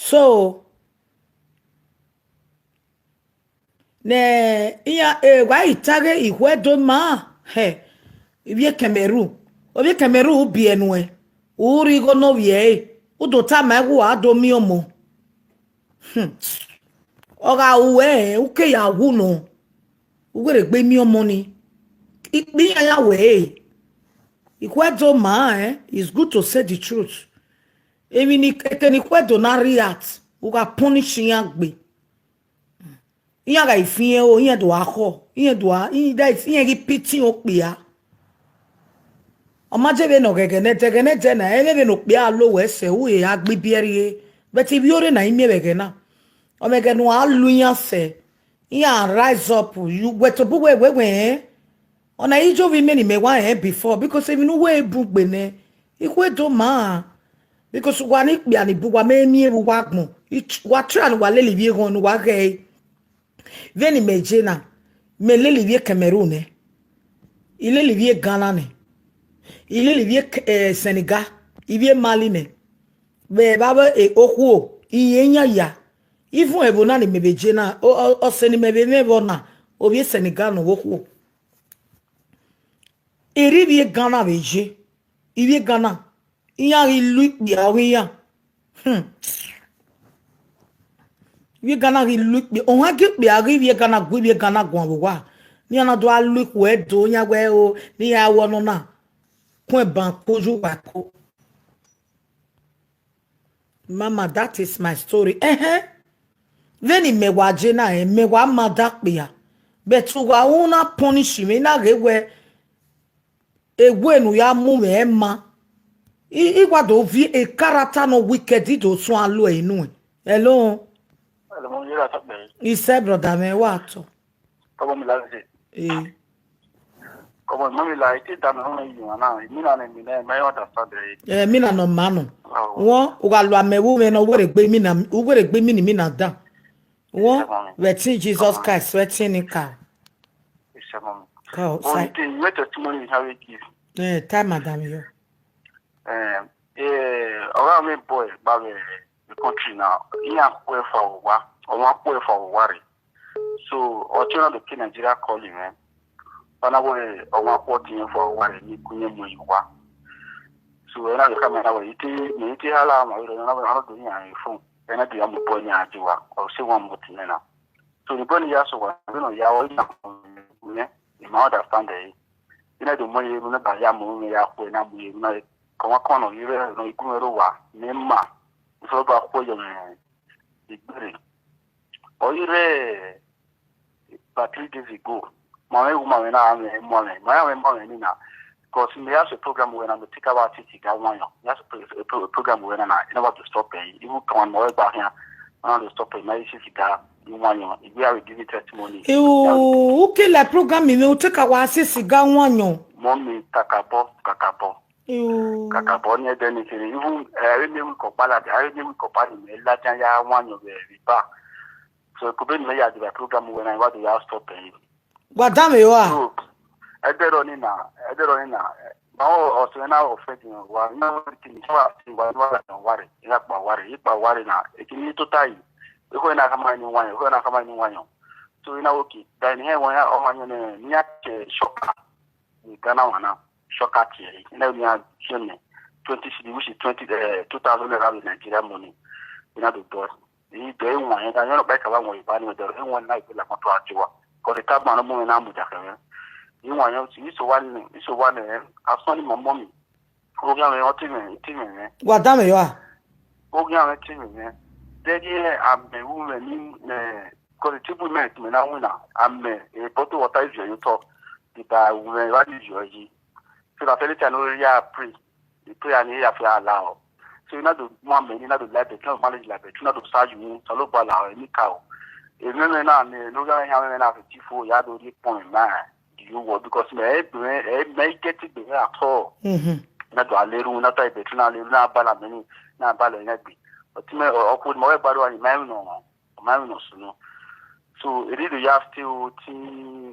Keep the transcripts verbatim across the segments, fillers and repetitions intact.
So, ne iran, eh, wa i taghe ikhuo Ẹdo ma, hẹ, ivbi Cameroon, ovbi Cameroon u biẹ nuẹn, u rhie igho ne ovbi ẹre, u do tama ẹre wẹẹ u a do miẹn ọmọ. Hmm. Ọ gha ru ẹre, u ke ya wu nọ, u wẹ rhe gbe miẹn ọmọ ni. Ikpia iran ya wẹ ẹre. Ikhuo Ẹdo ma, eh, it's good to say the truth. Emwi ni, eke ne ikhuo Ẹdo na react, u gha punish iran gbe. Iran gha fian o, iran do gha khọ, iran do gha, iran, that is, iran ghi pity okpia. Ọ ma je vbene ọ ghẹghẹ nẹdẹ, ghẹ nẹdẹ na, ẹmwẹ vbene okpia lo wẹ sẹ, u he a gbe ibiẹ rrie, but ivbiorre na i miẹn vbe ẹghẹ na. Ọ mwẹ ẹghẹ ne uan lu iran sẹ, iran rise up, you, wẹ tobọ uwẹ wẹ wẹ, ẹn? Ọna i jovbe imẹ ne imẹ wa rẹn before, because emwi ne uwẹ bun gbe nẹ, ikhuo Ẹdo ma, because uwa ni kpia ni bu uwa mẹ miẹn vbe uwa agbọn, wa try ne uwa lele ivbi eghọn ne uwa ghẹ ẹre. Vbene imẹ je na, mẹ lele ivbi Cameroon nẹ, I lele ivbi Ghana nẹ, I lele ivbi, eh, Senegal, ivbi Mali nẹ, vbe evba vbe okhuo, I ye yan ya. Even ẹvbo na ne imẹ vbe je na, ọ, ọ, ọse ne imẹ vbe mwẹ vbọ na, ovbi Senegal ne ọ vbe okhuo. Erha ivbi Ghana vbe ye, ivbi Ghana, iran ghi lu ikpia ọghe iran. Hmm. Ivbi Ghana ghi lu ikpia, ohan gie ikpia ghi ivbi Ghana gu ivbi Ghana guan vbe owa. Ne iran na do gha lu ikhuo Ẹdo, iran wẹ o, ne iran wẹ ọnọna. Kuẹn ban ko ye uwa ko. Mama, that is my story. Ẹhẹn. Vbene imẹ wa je na rẹn, mẹ wa ma da kpia. But uwa u na punish mwẹ, I na ghe wẹ, ewe ne u ya mu mwẹ ma. I, I wa do viọ character nọ wicked, I do suẹn alo ẹre nuẹn. Hello. Hello, mọ, ye ra ta pẹ. Isẹ, brother mwẹ, wa tọ. Kọbọ mi la se. Eh. Kọbọ mọ mi la, I te da mẹ họn yi wan na, mi na nẹ mi nẹ, ma understand ẹ. Eh, mi na nọ ma nọ. Wọn, u gha lu amẹ vbe umwẹ nọ, u wẹ rhe gbe mi na, u wẹ rhe gbe mi ni mi na da. Wọn, vbe ẹtin Jesus Christ, vbe ẹtin ni ka. Isẹ mọ mi. Ka o, But sa. The thing, your testimony you have it give. Eh, time, madam, yo. Eh, eh, around me boy, but the country now, he and queer for a while, or one queer for a while. So, or trying to kill Nigeria calling, man. But now, or one quarter for a while, you couldn't move you wa. So, when I come out, you think, you think, how long, I don't know, I don't do any phone. And I do, I'm a boy, I do, or say one more thing now. So, the boy, yes, so what, you know, yeah, in my understanding, you know, the money, you know, that I'm only a queer, I'm only, come on, come on, you know, you know, wa, me ma, so about queer, you know, the, or you, about three days ago, ma mwẹ woman mwẹ na mwẹ emọ mwẹ, ma ya mwẹ emọ mwẹ ni na. Because me have a program where I'm take about six cigar one year. Me have a pro- a pro- program where na, I never to stop it. Even come on, my back here, I don't stop it. My six cigar one year. If we have a giving testimony, Ewu, u kele program mi, u take our six cigar one year. Mommy, kakabo, kakabo. Ewu. Kakabo ni ẹdẹ ni kere. Even, eh, I remember we compare that. I remember we compare him. Elaja ya one year, we back. So, could be me ya do the program when I want to stop it. Wa dan vbe rua? So, ẹdẹrọ ni na, ẹdẹrọ ni na, ma ọ ọsẹ na offend wa, na kini wa ti wa wa wa wa re, ya kpa wa re, ikpa wa re na, ekini tota yi. Eko na kama ni wa yo, eko na kama ni wa yo. So, ina okay, da ni he wa ya, ọ ma yo ne, ni ya ke shoka. Ni Ghana wa na, shoka tie. Ina ni ya tie me twenty cedi, which is twenty, eh, two thousand naira with Nigeria money. Ina do do. Ni do e wan ya, yo no ba ka wa won ba ni do e wan na ipe la ko to ati wa. Ko de ka ba no mo na mu ja ke. Ni wan yo, ni so wa ni, ni so wa ni, asọ ni mo mo mi. Ogia me o ti me, ti me. Wa dan vbe rua? Ogia me ti me. De di a me wu me ni, eh, ko de ti bu me, me na wu na. A me, eh, bottle water is your talk. Di ba wu me wa di yo yi. So that anytime we ya pray, the prayer ni ya fi allow. So you know the one man, you know the life, the kind of marriage life, but you know the side you want, so look bala or any cow. If me me na me, no guy have me na fifty-four, ya do the point man. Do you what? Because me, eh, me, eh, me get it there at all. Mhm. Na do aleru, na ta ibe, na aleru, na bala meni, na bala na bi. But me, o ko mo e baro ani me no. Ọ ma rẹn nọ sunu. So, erriọ ya still ti,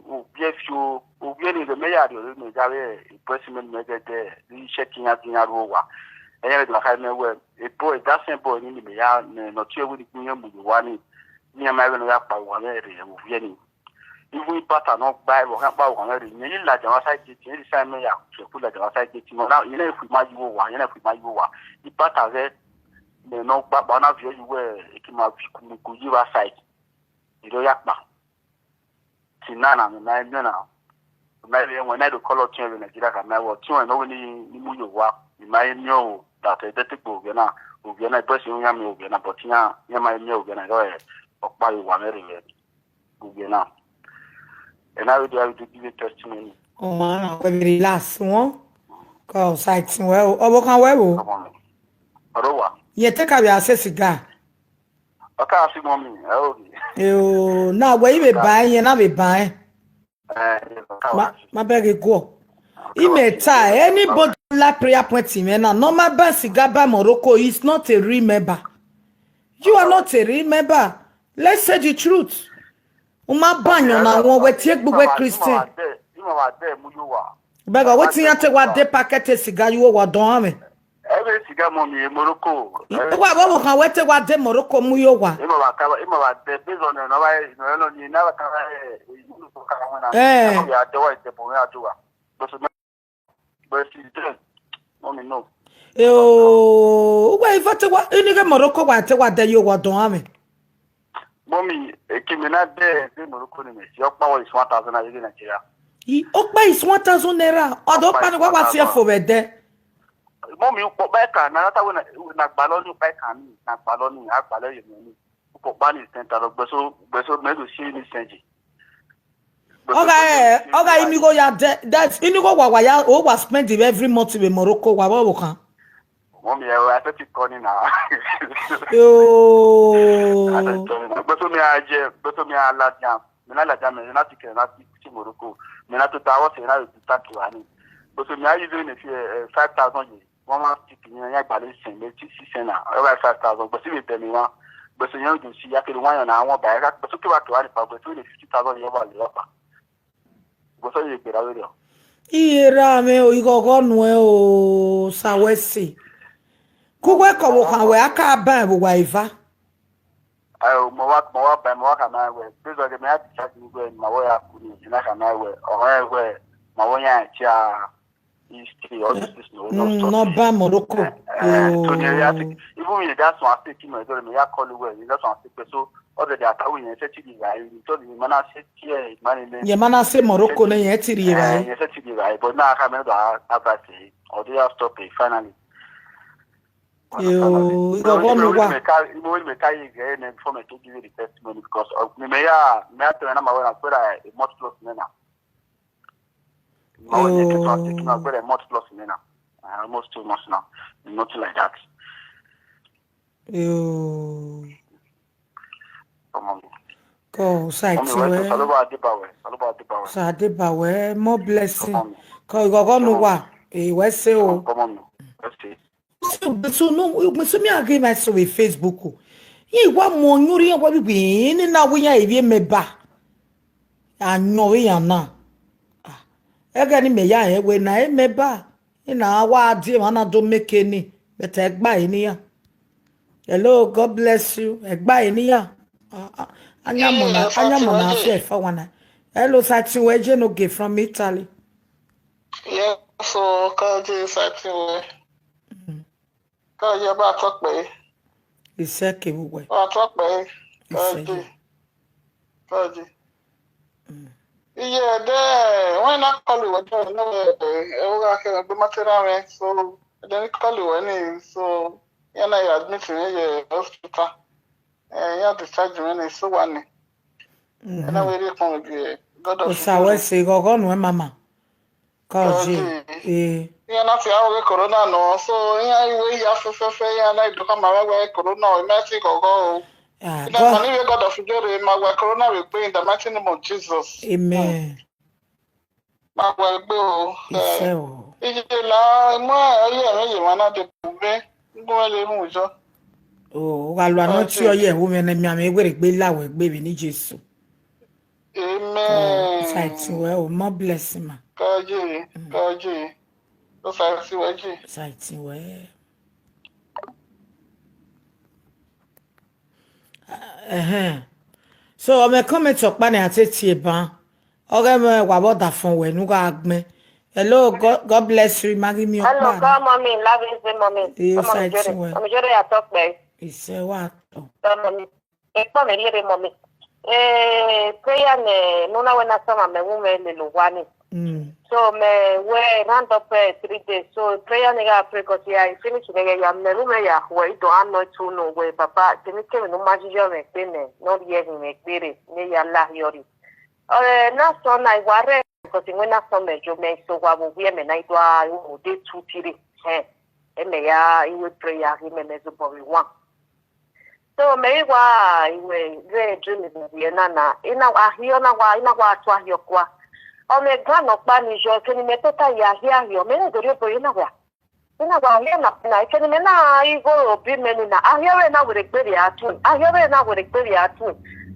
obiẹ fi o, obiẹ ni mẹ ya rriọ ne ya vbe impress me mẹ dẹdẹ, ne I check iran, iran ru owa. Ẹyẹn vbe do kha mẹ wẹ, ebo ẹdasẹn bọ ni mẹ ya nẹ ne ọ tie wẹ ni gbẹn mu ye owa ni, ne iran ma vbe ne ọ ya kpa owa mwẹ rre vbe owiẹ ni. Even ibata ne ọ gba ẹvbo khian kpa owa mwẹ rre, irẹn i ladian vbe aside gate, irẹn i sa mẹ ya fiẹku ladian vbe aside gate, irẹn na, irẹn na khui ma ye owa, irẹn na khui ma ye owa. Ibata ghẹ, mẹ ne ọ gba kpa na viọ ye uwẹ, e ke ma viọ ikumuku ye vbe aside. Erriọ ya kpa. Till now na, mẹ ma he miẹn na. Mẹ ma he miẹn, wẹ na do call ọtiẹn vbe Nigeria khama wẹ, ọtiẹn ne ọ wẹ ni, ni mu ye owa, mẹ ma he miẹn o, that ẹdẹ te gbe ovbi na, ovbi na, bẹsi iran miẹn ovbi na, but iran, iran ma he miẹn ovbi na, ọ ọkpa ye owa mwẹ rre vbe ovbi na. And I will do, I will do give a testimony. Ọmọ na wẹ vbe relax wọn. Cause I think wẹ o, ọvbokhan wẹ o. Come on. Ọrọ wa. Yẹn te ka vbe a sẹ siga. Ọ ka si mọ mi, ẹ o. Eo, na wẹ i vbe ba ẹn, yẹn na vbe ba ẹn. Eh, ọ ka Ma, wa si. Ma bẹghe guọ. Ọ ka wa Imẹ si. Ta, anybody la prayer point mwẹ na, nọ ma ba siga ba Morocco is not a real member. You are not a real member. Let's say the truth. U ma ba yọn na wọn wẹ tie gbugbe Christian. Ima wa dẹ mu yo wa. Bẹghe wẹ te iran te wa de packet siga ye owa dọn amwẹ. Ẹ vbe siga mọ mi e Morocco. Wa vbe ọvbokhan wẹ te wa de Morocco mu ye owa. Ima wa ka, ima wa dẹ, based on nọ wa, nọ ni na wa ka wa, eh, ka wa na. Eh. Ya dẹ wa dẹ bo ya do wa. But But since then, mommy, no. Eo, uwa ifa te wa, inighe Morocco wa te wa de ye owa dọn amwẹ. Mommy, eke mẹ na de, de Morocco ni mẹ, si ọkpa wọ is one thousand naira ye Nigeria. I, ọkpa is one thousand naira, ọdọ ọkpa ni wa wa si ẹfo vbe ẹdẹ. Mommy, ukpọkpa ẹkan, na ta wẹ na, na gbalọ ni ukpa ẹkan ni, na gbalọ ni, a gbalọ ye ni. Ukpọkpa ni ten thousand, gbeso, gbeso mẹ do si ni sẹnji. Ọgha, ọgha inigho ya de, that inigho wa wa ya, o wa spend it every month vbe Morocco, wa vbe ọvbokhan. Mommy, I said it corny now. Yo. Gbeso mi a je, gbeso mi a ladian. Mi na ladian, mi na ti kẹ na ti, ti Morocco. Mi na tota wọ se na tota kiwa ni. Gbeso mi a use ni fi, eh, five thousand ye. Wọ́n máa ń fi kìnìún yẹn gbà lé sìn létí sísìn náà. Ẹ wá five thousand, gbèsè lè bẹ̀ mí wá. Gbèsè yẹn ò dùn sí, ya kiri wá yàn náà, wọ́n bá ẹ ká gbèsè kí wá kí wá nípa gbèsè lè fifty thousand yẹn wà lè lọ́pàá. Gbèsè yẹn gbèrà lórí ọ. Iye ra mwẹ o, ighọghọ nuẹn o, sa wẹ se. Ku wẹ kọ vbe okhan wẹ, a ka ban vbe owa eva. Ẹ o, mọ wa, mọ wa ban, mọ wa khama wẹ, based on the, mẹ ya discharge ni wẹ, ma wẹ ya ku ni, ina khama wẹ, ọrẹn wẹ, ma wẹ yan ẹtia. History, all these things, no, no Mm, stop. No ban Morocco. Eh, eh, so the area thing, Oh. even in that one, I say, keep my daughter, me, I call you well, in that one, I say, so, other day, I tell you, I said, to the guy, you told me, man, I said, yeah, man, in the Yeah, man, I say Morocco, ne yẹn ti rhie evbare. Eh, you said, to the guy, but now I can't remember, I, I, I say, or they have stopped it, finally. Yo, Finally. But ighọghọ when, nu when wa. Me carry, when me carry again, and before me to give you the testimony, because of me, me, yeah, me, I tell you, I'm aware, I'm afraid I, a month plus me now. My own naked one, taking my Yo. brother a month plus me now. Uh, almost two months now. Nothing like that. Yo. Come on. Ko sa Come on, ti welcome. wẹ. Saloba Adebawe. Saloba Adebawe. Sa Adebawe, more blessing. Come on. Ko ighọghọ nu Come on. wa. E wẹ se o. Come on. Let's see. So, so no, so me a ghe ma so vbe Facebook o. Yi wa mu ọyunrẹn iran wa bi wẹ ne na wẹ iran evbi mẹ ba. A yọn vbe iran na. Ah, ẹghẹ ne imẹ ya rẹn wẹ na, e mẹ ba. Ina wa die emwa na do make ni, but ẹgba e ne iran. Hello, God bless you. Ẹgba e ne iran. Ah, ah, anyamọ na, Yes, anyamọ na Auntie fi ẹfa wa na. Hello, Satin Weje no gay from Italy. Yes, so, Kaji, Satin Weje. Mm. Kaji, ba tọ kpẹ. Isẹ kevbe uwẹ. Ba tọ kpẹ. Isẹ Kaji. ye. Kaji. Mm. Iye de, when I call you, what do you know? Eh, eh, we got here, but my tell me, so then he call you when he, so you know, you admit me, yeah, hospital. Eh, you discharge me, so one. And I Mhm. will come with you. God of Osa we glory. se ighọghọ nuẹn, mama. Kaji. Kaji. Eh. Iran na fi aro ghe corona nọ, so iran iwe ya fẹfẹfẹ, iran na do khama wẹ corona, ọ ma si ighọghọ o. Ah, Ina God. mani vbe God of glory, ma wẹ corona vbe gbe in the mighty name of Jesus. Amen. Ma wẹ gbe o. Isẹ o. Iye la, mu ẹyẹ mwẹ ye emwa na de bu mwẹ, gu mwẹ le mu jọ. O, wa lua nọ Kaji. tie ọyẹ ẹvbo mwẹ ne mianmwẹ wẹrẹ gbe la wẹ gbe vbe ni Jesu. Amen. Saiti wẹ o, more blessing ma. Kaji, Mm. Kaji. O Saiti wẹ ji. Saiti wẹ. Ẹhẹn. So, ọ mwẹ comment ọkpa ne a te tie ban. Ọ ghẹ mwẹ wa vbe ọdafọn wẹ ne u gha gbẹn. Hello, God, God bless you. Ma ghi miẹn ọkpa. Hello, God, mommy, love you, mommy. Ee, mommy, osa jere, ẹtin wẹ. Mommy, jere ya tọ kpẹ. Isẹ wa tọ. God, mommy. Ekpa mwẹ rhie rre, mommy. Eh, prayer ne, ne u na wẹ na sọmwa mẹ vbe u mwẹ lele owa ni. Mm. So, mẹ wẹ round up, eh, three days. So, prayer ne I gha pray, 'cause I finish ne ya, ya, mẹ vbe u mwẹ ya wẹ, I do anoint unu wẹ, Baba, kemwikemwi ne u ma yiyọ mwẹ egbe nẹ, ne ọ rhie ẹre mwẹ egbe rre, ne ya la hiọ rre. Ọre na sọ na, I wa rre, 'cause I wẹ na sọ mẹ yo, mẹ so wa vbe ovbi ẹmwẹ na, I do a, u de tu tire. Ẹn, ẹmẹ ya, I wẹ prayer, I mẹ mẹ zobọ vbe one. So, mẹ i wa, I wẹ, vbe dream vbe ovbi ẹna na, I na wa hiọ, na wa, I na wa tu ahiọ kua. Ọ mwẹ gan nọkpa ni yọ, kene mẹ tota ya hiọ ahiọ, mẹ na do rhie obo ye na wa. I na wa hiọ na, na, kene mẹ na igho obi mẹ ni na, ahiọ vbe na were gbe rhia tu, ahiọ vbe na were gbe rhia tu.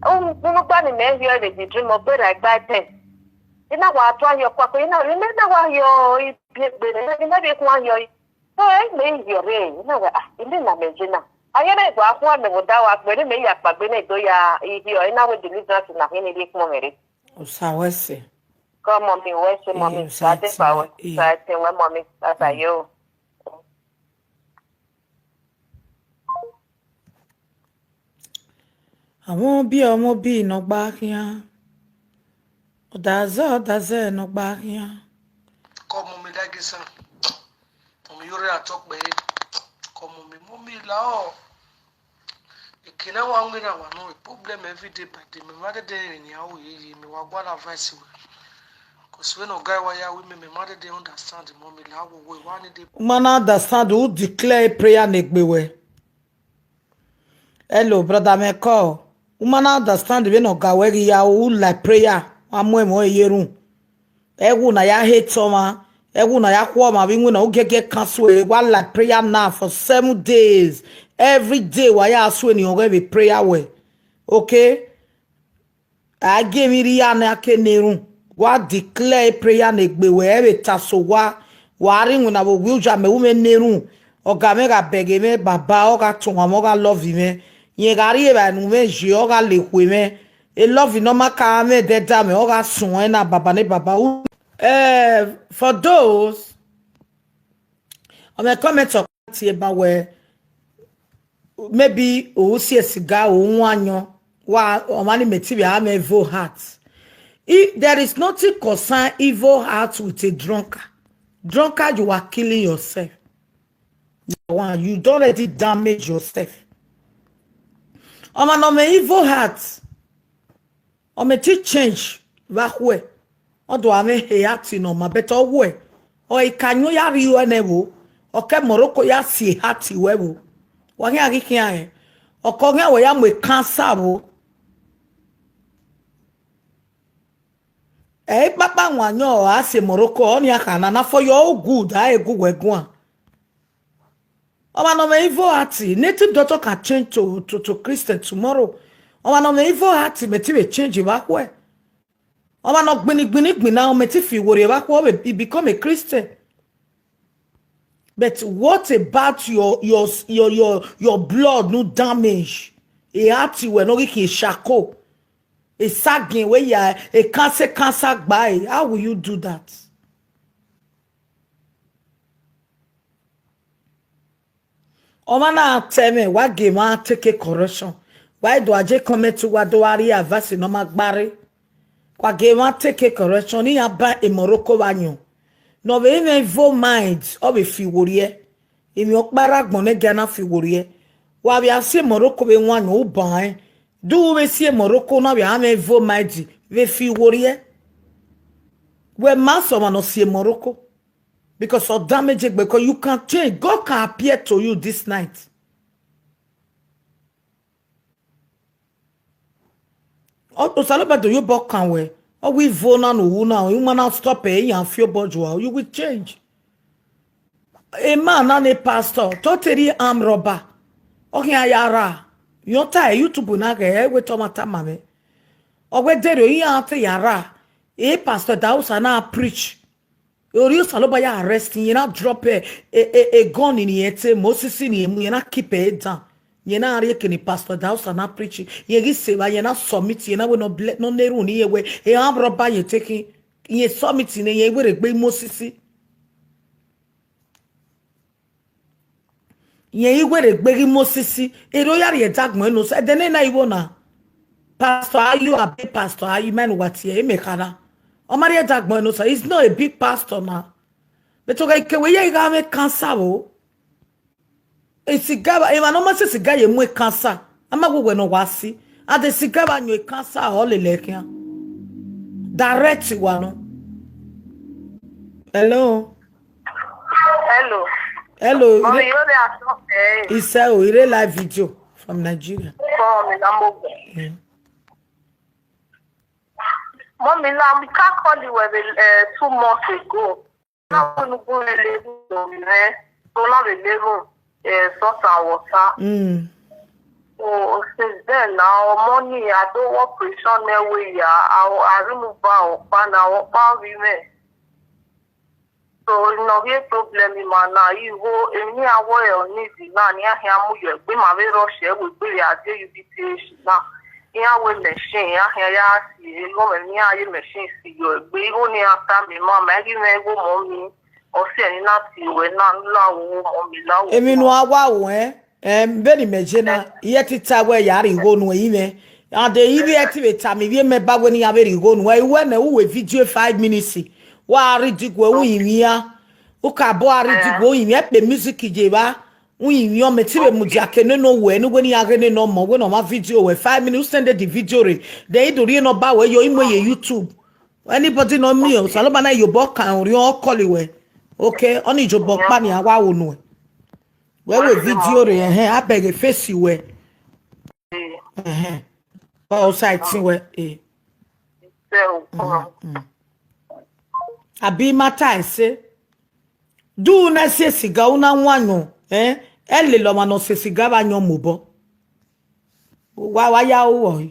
Unu gba ni mẹ hiọ vbe the dream, ọ gbe ra gba ten. I na wa tu ahiọ kua, ko I na, I na wa hiọ ibiegbe, I na vbe khu ahiọ. So, ẹ mẹ i hiọ rre, I na wẹ, ah, I na mẹ je na. Ayẹnẹ gua khuan mẹ vbe odaro, agbẹnẹ mẹ ya kpaegbe ne I do ya hiọ, I na wẹ deliverance na khin ne rhie kpọnmwẹ rre. Osa wẹ sẹ. Kọ mommy, wẹ sẹ mommy, Osa ẹtin wẹ, sa ẹtin wẹ mommy, sa ẹtin wẹ mommy, sa ẹtin wẹ. Ọmọ obi, ọmọ obi ne ọ gba khian. Ọdazẹ, ọdazẹ ne ọ gba khian. Kọ mommy dagisa. Mommy, yo rre atọ kpẹ. Kọ mommy, mommy la ọ. Eke na wa winna wa nọ, problem every day by day. Mẹ ma dede rẹn ni a ru yeye, mẹ wa gualọ advice wẹ. 'Cause vbene ọ ga wa ya ru mẹ, mẹ ma dede understand, mommy la wo wẹ, wa ni de. U ma na understand, u declare prayer ne egbe wẹ. Hello, brother Michael. U ma na understand vbene ọ ga wẹ ghi ya ru, u like prayer, wa mu ẹmwẹ ọnrẹn ye erhunmwu. Ẹwu na ya hate ọmwa, ẹwu na ya khuọ ọmwa vbe iwinna, u giẹgiẹ cancel, wa like prayer now for seven days. Every day wa ya sue ni ọghẹ vbe prayer wẹ. Okay? A gie emwi rhia ne a ke ne erhunmwu, wa declare prayer ne egbe wẹ, ẹ vbe ta so wa, wa rre iwinna vbe owiuja mẹ, u mwẹ ne erhunmwu, ọga mwẹ gha bẹghe mwẹ, baba ọ gha tọn uwa mwẹ, ọ gha love mwẹ, rẹn gha rri evbare ne u mwẹ ye, ọ gha la ekhue mwẹ, e love ne ọ ma ka mwẹ ẹdẹdamwẹ, ọ gha suẹn na baba ne baba. Eh, for those, ọ mwẹ comment ọ tie ba wẹ, maybe u si siga, u wan ayọn, wa, ọmwa ni mẹ ti vbe a mwẹ evil heart. If there is nothing concern evil heart with a drunkard. Drunkard, you are killing yourself. Number one, you don already damage yourself. Ọmwa ne ọ mwẹ evil heart, ọ mẹ ti change vbe akhuẹ, ọ do a mwẹ ehe heart nọ ma, but ọ wẹ, ọ i ka ayọn ya rhie ẹnẹ vbo, ọ ke Morocco ya si heart wẹ vbo, wa khian ghi khian rẹn, ọ ke ọ khian wẹ ya mu cancer vbo. Ẹ i kpakpa wan ayọn ọ a si Morocco, ọ nian kha na, na for your own good, a i gu wẹ guan. Ọmwa ne ọ mwẹ evil heart, native doctor can change to, to, to Christian tomorrow. Ọmwa ne ọ mwẹ evil heart, mẹ ti vbe change vbe akhuẹ. Ọmwa ne ọ gbinni, gbinni, gbinna, ọ mẹ ti fi iwo rhie vbe akhuẹ, ọ vbe, he become a Christian. But what about your, your, your, your, your blood no damage? A heart wẹ ne ọ ghi khian shako. Esagiẹn wẹ ya, e cancer, cancer gba e. How will you do that? Ọmwa na ta ẹmwẹ, wa gie emwa take correction. Wa i do a je comment, wa do a rhie advice ne ọ ma gba rre. Wa gie emwa take correction, ne iran ba Morocco vbe ayọn. Ne ọ vbe mwẹ evil mind, ọ vbe fi iwo rhie. Emwi ọkpa rre agbọn ne ẹgia na fi iwo rhie. Wa vbe a si Morocco vbe wan ayọn, u ban rẹn. Do u vbe si Morocco na vbe a mwẹ evil mind vbe fi iwo rhie. Wẹ ma sẹ ọmwa ne ọ si Morocco. Because ọ damage egbe, because you can change. God can appear to you this night. Ọ, Osanobua do ye obọ kan wẹ, ọ wẹ ivo na ne u ru na, u ma na stop ẹre, iran fi obọ ju ua, you will change. Emwa na ne pastor, te ọ te rhie armed robber, ọ khian ya rra, yọn ta e YouTube na ghẹ, ẹ wẹ te ọmwa tama mwẹ. Ọ wẹ derriọ iran te ya rra, e pastor da usa na preach. Orhiọn Osanobua ya arrest iran, drop e, e, e, e gun ni rẹn te, Moses ni mu iran, keep e down. Yẹn na rhie eke ne Pastor Dausa na preach, yẹn ghi sẹ evba, yẹn na submit, yẹn na wẹ ne ọ ble-, ne ọ na erhunmwu ne irẹn wẹ, e armed robber yẹn take, yẹn submit nẹ, yẹn i werriegbe Moses. Yẹn i werriegbe ghi Moses, erriọ ya rhie ẹdagbọn ẹn ne Osa, ẹdẹ nena igho na. Pastor Ayo, abi Pastor Ayo, ima ne uwa tie, imẹ kha na. Ọ ma rhie ẹdagbọn ẹn ne Osa, he's not a big pastor na. But oghẹ ike wẹ ya i gha mwẹ cancer vbo. Esiga, emwa ne ọ ma sẹ esiga ye mu cancer, a ma wẹ uwẹ ne ọ wa si. And esiga vbe yan cancer ọ lele khian. Direct wa nọ. Hello. Hello. Hello, Mommy, ire-, you dey at work, eh? Isẹ o, ire live video from Nigeria. Call me, na mo. Yeah. Mommy, now we can't call you, uh, two months ago. Now we no go really do, eh? So now we live, uh, salt and water. Mm. So since then now, money, I don't want pressure me way, yeah. I, I remove our pan, our pan women. So, nọ rhie problem ima na, igho, emwi ne iran wẹ ọ need na, ne iran khian mu yọ egbe, ima vbe rush ẹre wegbe vbe a die U B T H na. Iran wẹ machine, iran khian ya si, emọ mwẹ ne iran ye machine si yọ egbe, igho ne iran tama ima, ma ghi mwẹ igho mọ mi, ọ si ẹre ne I na tie ruẹ na, ne u la wo mọ mi, la wo. Emwi ne uwa wa ruẹ, Em, vbene imẹ je na, I ẹ ti ta wẹ ya rhie igho nuẹn, imẹ. And ivbi ẹ ti vbe tama ivbi mẹ ba wẹ ne iran vbe rhie igho nuẹn. I wẹ nẹ, u wẹ video five minutes. Wa rhie idiguẹ, u yin iran. U ka bọ a rhie idiguẹ, u yin iran, ẹ kpe music ye evba. U yin iran, mẹ ti vbe mudia ke nene wẹ, ne wẹ ne iran ghe nene ọmọ, wẹ ne ọ ma video wẹ five minutes, u send the video rre. Then I do rhie ne ọ ba wẹ yọ, I mu ye YouTube. Anybody nọ miẹn, Osanobua na ye obọ kan orhiọn, ọ call wẹ. Okay, ọni ye obọ ọkpa nian wa ho nuẹn. Wẹ wẹ video rre, ẹhẹn, a bẹghe face wẹ. Ẹhẹn. Ọ sa ẹtin wẹ, eh. Mm, mm. Abi I ma ta ẹse. Do u na si esiga, u na wan ayọn, eh? Ẹ lele ọmwa ne ọ si esiga vbe ayọn mobọ. Wa, wa ya ru vbọ re?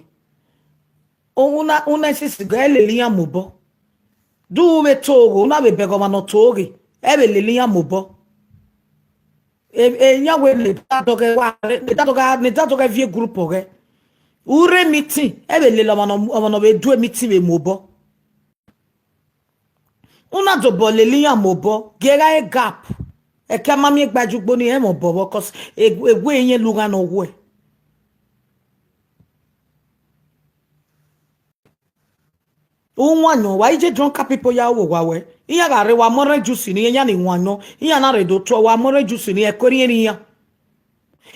U na, u na si esiga, ẹ lele iran mobọ. Do u vbe to oghe, u na vbe bẹghe ọmwa ne ọ to oghe, ẹ vbe lele iran mobọ. E, e, iran wẹ ne dadọghẹ wa, ne dadọghẹ, ne dadọghẹ viẹ group ọghẹ. U rre meeting, ẹ vbe lele ọmwa nọ, ọmwa nọ vbe do meeting vbe mu obọ. U na dobọ lele iran mu obọ, gie gha re gap. Ẹkẹ a ma miẹn gba ju ugbo ni, ẹ mwẹ obọ vbọ, cause e, e wẹ irẹn lugha ne ọ wuẹ. U wan ayọn, wa i je drunker people ya ru owa wẹ. Iran gha rre, wa mu orange juice ne iran, iran ni wan ayọn, iran na rre do tuẹ, wa mu orange juice ne iran, ẹko erriẹnrẹn iran.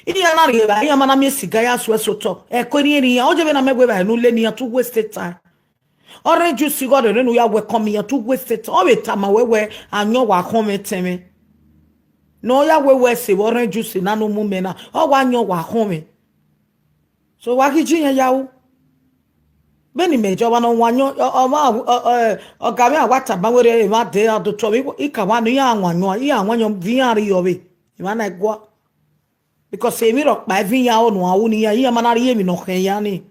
Iran na rre evbare, iran ma na miẹn esiga ya suẹ sẹ otọ, ẹko erriẹnrẹn iran. Ọ je vbene a mẹ wẹ evbare ne u le ne iran to waste time. Orange juice igho rre ne u ya welcome iran to waste time. Ọ vbe tama wẹ wẹ ayọn wa khọn mwẹ tẹn mwẹ. Ne ọ ya wẹ wẹ ẹse vbe orange juice na ne u mu mẹ na, ọ wa ayọn wa khọn mwẹ. So wa ghi ji iran ya ru. Vbene imẹ je ọmwa ne ọ wan ayọn, ọ, ọmwa, ọ, ọ, ọga mwẹ a wa tama wẹ rre emwa de iran do tuẹ mwẹ, I ka wa nọ iran wan ayọn, iran wan ayọn vbe iran rriọ vbe emwa na gua. Because emwi rhọkpa ẹvbo iran ro ne uan ru ne iran, iran ma na rhie emwi ne ọ khẹ iran ni.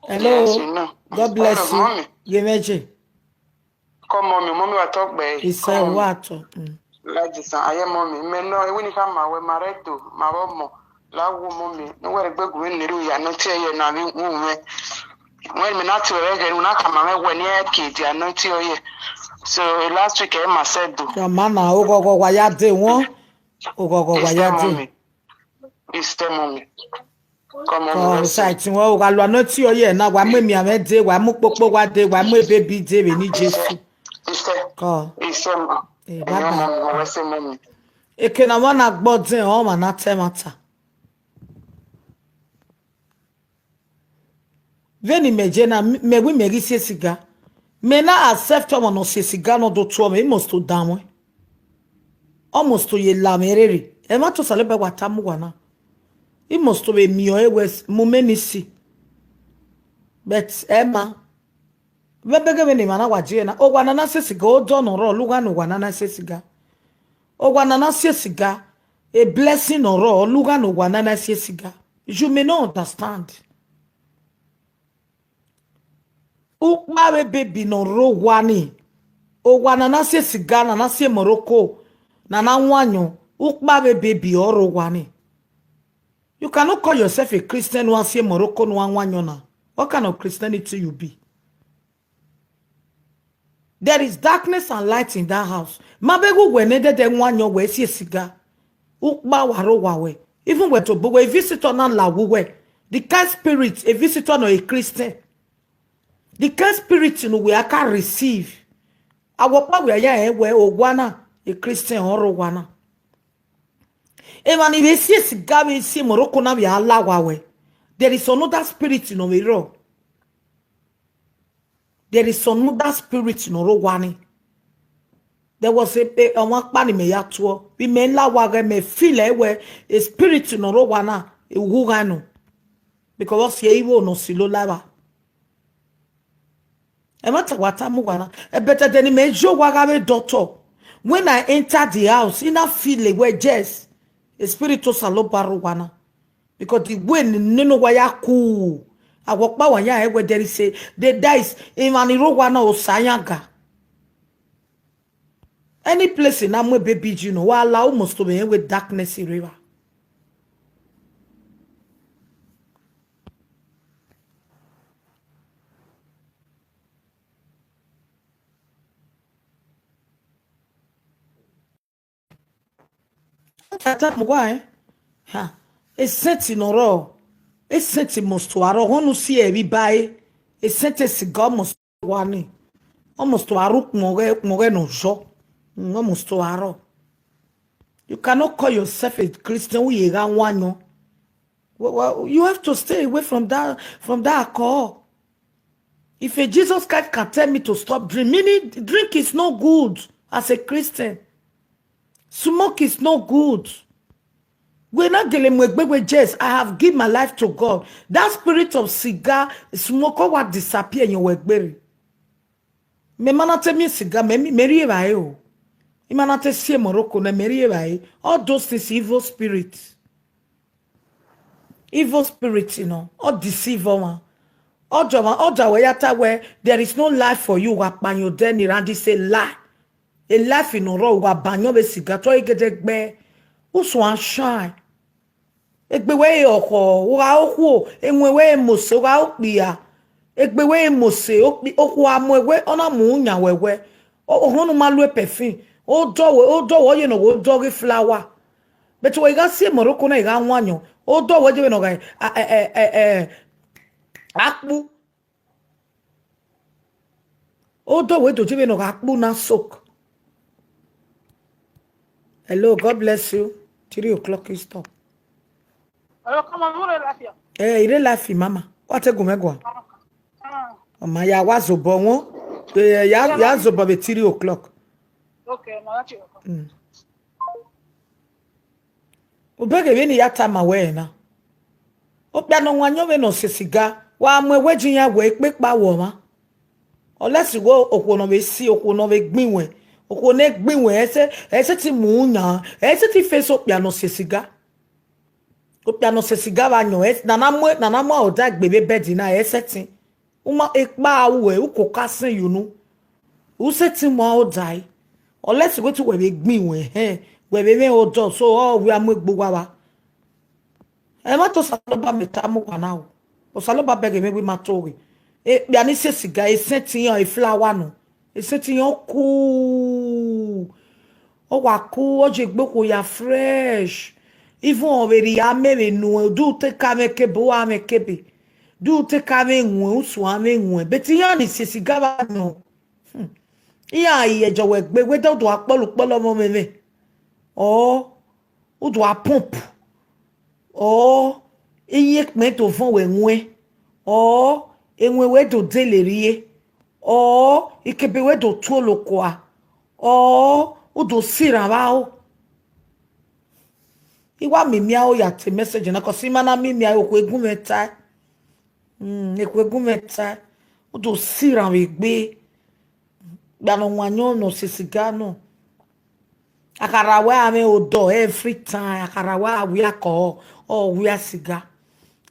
Hello. Yes, you know. God bless you. Mommy. Ye mẹ je. Come, mommy, mommy, wa tọ gbe. Isẹ wa tọ. Mm. Laji san, aye, mommy. Mẹ nọ, ewu ni ka ma wẹ, ma rre do, ma vbe ọmọ. La wo, mommy. Ne wẹ gbe gu ne ru ya, nọ tie ye na vbe wu mwẹ. Wẹ mẹ na tie ẹghẹ, u na ka ma mwẹ wẹ ne ẹ ke dia nọ tie ye. So, last week, ẹ ma sẹ do. Ya ma na, oghọghọ wa ya de wọn. Oghọghọ wa ya de. Mommy. Isẹ, mommy. Come on, mommy. Osa ẹtin wẹ, u gha lua nọ tie ye na, wa mu emianmwẹ de, wa mu ukpokpo wa de, wa mu ebebi de vbe eni Jesu. Isẹ. Kọ. Isẹ, ma. Eh, bye bye. Mommy, wẹ sẹ, mommy. Eke ne ọmwa na gbe ọdẹn, ọmwa na ta ẹmwata. Vbene imẹ je na, mẹ wẹ imẹ ghi si esiga. Mẹ na accept ọmwa ne ọ si esiga ne ọ do tuẹ mwẹ, I must to danmwẹ. Ọ must to ye la mwẹ rere. Ẹmwata Osanobua wa tama uwa na. I must to vbe miẹn ọre wẹ s-, mu mẹ ni si. But ẹ ma. Vbe ẹbẹghe vbene emwa na wa die na, owa ne a na si esiga, odọ ne ọ rrọọ, lugha ne owa ne a na si esiga. Owa ne a na si esiga, a blessing ne ọ rrọọ, lugha ne owa ne a na si esiga. You may not understand. Ukpa vbe baby ne ọ rre owa ni, Owa ne a na sie siga, ne a na sie Morocco, ne a na wan ayọn, ukpa vbe baby ọre owa ni. You cannot call yourself a Christian ne uwa sie Morocco ne uwa wan ayọn na. What kind of Christianity you be? There is darkness and light in that house. Ma vbe ghe uwẹ ne dẹdẹ wan ayọn, wẹ sie siga. Ukpa wa rre owa wẹ. Even wẹ tobọ wẹ, a visitor na la vbe uwẹ. The kind spirit, a visitor nọ a Christian. The kind spirit ne uwẹ a ka receive. Awọkpa wẹ a ya rẹn wẹ owa na, a Christian ọre owa na. Emwa ni vbe sie siga vbe sie Morocco na vbe a la owa wẹ. There is another spirit nọ vbe rrọọ. There is another spirit nọ rre owa ni. There was a, a, ọmwa ọkpa ne imẹ ya tuọ. Vbe imẹ la owa ghẹ, mẹ feel ẹre wẹ, a spirit nọ rre owa na, a wu gha nọ. Because ọ si ẹre igho ne ọ si lo la evba. Ẹmwata wa tama uwa na. But ẹdẹ ne imẹ ye owa gha vbe doctor, when I enter the house, I na feel ẹre wẹ, yes, a spirit Osanobua rre owa na. Because the way ne nene owa ya ku, awọkpa wa ya rẹn wẹ there is a, the, that is, emwa ni rre owa na, osa yan ga. Any place ne a mu baby ji nọ, wa la, u must to be wẹ darkness rre evba. Tata mu wa, eh? Ha. A saint nọ rrọọ. A saint must to arọ. Họn ne u si ẹre vbe iba ẹre. A saint siga must wa ni. Ọ must to arọ ukpọn ghẹ, ukpọn ghẹ ne ọ yọ. Mm, ọ must to arọ. You cannot call yourself a Christian, u ye gha wan ayọn. Well, well, you have to stay away from that, from that alcohol. If a Jesus Christ can tell me to stop drink, meaning drink is not good as a Christian. Smoke is not good. Wẹ na gele mu egbe wẹ, yes, I have give my life to God. That spirit of cigar, smoke, ọ wa disappear yan wẹ gbere. Mẹ ma na te miẹn siga, mẹ, mẹ rri evbare o. I ma na te si Morocco nẹ, mẹ rri evbare. All those things, evil spirit. Evil spirit, you know, ọ deceive ọmwa. Ọ da ọmwa, ọ da wẹ ya ta wẹ, there is no life for you, wa kpayọn odẹ ni, and it's a lie. A life nọ rrọọ, wa ba ayọn vbe siga, te ọ i gẹdẹ gbe. Usun a shine. Egbe wẹ i re ọkhọ, u gha okhuo, ewẹn wẹ i re mose, u gha okpia. Egbe wẹ i re mose, okpi-, okhuo a mu ẹwẹ, ọ na mu yan wẹ wẹ. O-, ohọn ne u ma lu perfume, odọ wẹ, odọ wẹ, ọ ye nọ wẹ odọ ghe flower. But wẹ i gha si Morocco na, i gha wan ayọn, odọ wẹ je vbe nọ gha, a, ẹ, ẹ, ẹ, ẹ, akpu. Odọ wẹ do je vbe nọ gha kpu na soak. Hello, God bless you. Three o'clock is stop. Hello, come on, who dey laugh here? Eh, I dey laugh, mama. Wa te gu mwẹ guan. Ah. Ọ ma ya wa zobọ wọn. Eh, ya, ya zobọ vbe three o'clock. Okay, ma, that's it. Mm. Ubẹghe vbene I ya tama wẹ ẹre na. Okpia ne ọ wan ayọn vbene ọ si siga, wa mu ẹwẹji yan wẹ ekpekpa wẹ ọmwa. Unless wẹ okhuo ne ọ vbe si, okhuo ne ọ vbe gbinwẹ, okhuo ne gbinwẹ, ẹ sẹ, ẹ sẹtin mu yan, ẹ sẹtin face okpia ne ọ si siga. Okpia ne ọ si siga vbe ayọn, ẹ, ne a na mu, ne a na mu aro da egbe vbe bed na, ẹ sẹtin. U ma ekpa ruẹ, u koko asẹn ye unu. U sẹtin mu aro dae. Unless wẹ te wẹ vbe gbinwẹ, hẹn, wẹ vbe mwẹ odọ, so ọ wia mu egbe uwa vba. Ẹmwata Osanobua mẹ tama uwa na o. Osanobua bẹghe mwẹ wẹ I ma to ghe. Ekpia ni si siga, esẹtin iran, e flower nọ. Esẹtin iran ọ ku. Ọ wa ku, ọ je egbe okhuo ya fresh. Even ọ vbe rhie amẹ vbe nuẹn, do u te ka mwẹ kebe, u gha mwẹ kebe. Do u te ka mwẹ iwẹn, u suẹn mwẹ iwẹn. But iran ni si siga vbe ayọn. Hmm. Iran i ẹjọ wẹ gbe, wẹ da u do a kpọlọ ukpọlọ ọmọ mwẹ mwẹ. Ọ, u do a pump. Ọ, iyin ekpẹn do vọn wẹ ẹwẹn. Ọ, ewẹn wẹ do dele rrie. Ọ, ikebe wẹ do tuolo okua. Ọ, u do si iran vbe aro. I wa mimian aro ya te message na, cause I ma na mimian aro, okhuo egun mwẹ tae. Mm, okhuo egun mwẹ tae. U do si iran vbe egbe. Okpia ne ọ wan ayọn ne ọ si siga nọ. A kha ra wẹ a mwẹ odọ every time, a kha ra wẹ a wia alcohol, ọ wia siga.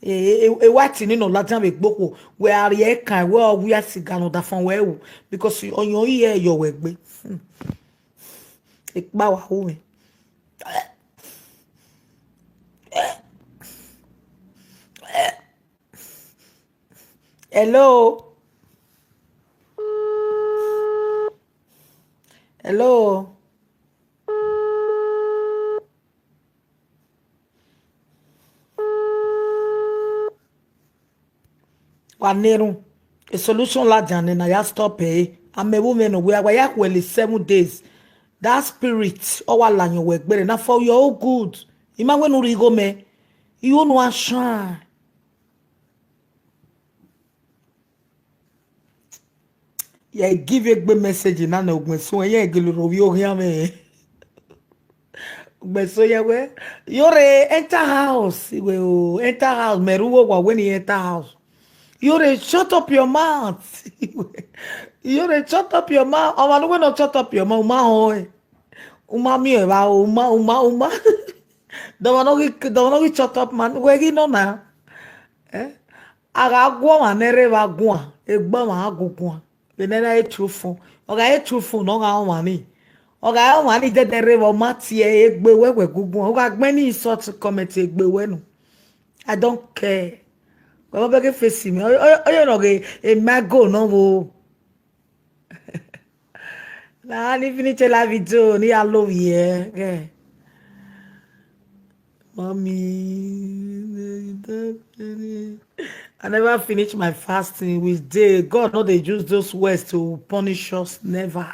E, e, e, white ni nọ ladian vbe gbe okhuo, wẹ a rhie kan, wẹ ọ wia siga ne ọ da fọn wẹ ru, because ọyọn i re yọ wẹ gbe. Hmm. Ekpa wa ru mwẹ. Hello? Hello? Wa na erhunmwu, a solution ladian nẹ ne a ya stop ẹre. Amẹ vbe mwẹ nọ, wẹ a wa ya khuẹlẹ seven days. That spirit, ọ wa la ayọn wẹ gberra na for your own good. I ma wẹ ne u rhie igho mẹ, I ho ne u a shine. Ya give egbe message na nẹ, ugbẹn so ya gele rhovbiẹ oghian mwẹ. Ugbẹn so ya wẹ, yore enter house, I wẹ o, enter house, mẹ rre uwu owa wẹ ne I enter house. Yore, shut up your mouth. Yore, shut up your mouth. Ọmwa ne uwẹ nọ shut up your mouth, u ma họn ẹre. U ma miẹn evba o, u ma, u ma, u ma. Dọmọ nọ ghi, dọmọ nọ ghi shut up man, wẹ ghi nọ na. Eh? A gha gu ọmwa ne ẹre vbe guan, egbe ọmwa a gu guan. Vbene ẹre i re truthful, ọ gha i re truthful ne ọ gha re ọmwa ni. Ọ gha re ọmwa ni dẹdẹ rre vbe ọ ma tie egbe wẹ wẹ gu guan. U gha gbẹn ni insult comment egbe wẹ nọ. I don't care. Wẹ ma bẹghe face mẹ. Ọ, ọ, ọ, ọ nọ ghe, e ma go nọ vbo. Na ni finish la video, ne I ya love you, eh. Mommy, I never finish my fasting with day. God no dey use those words to punish us, never.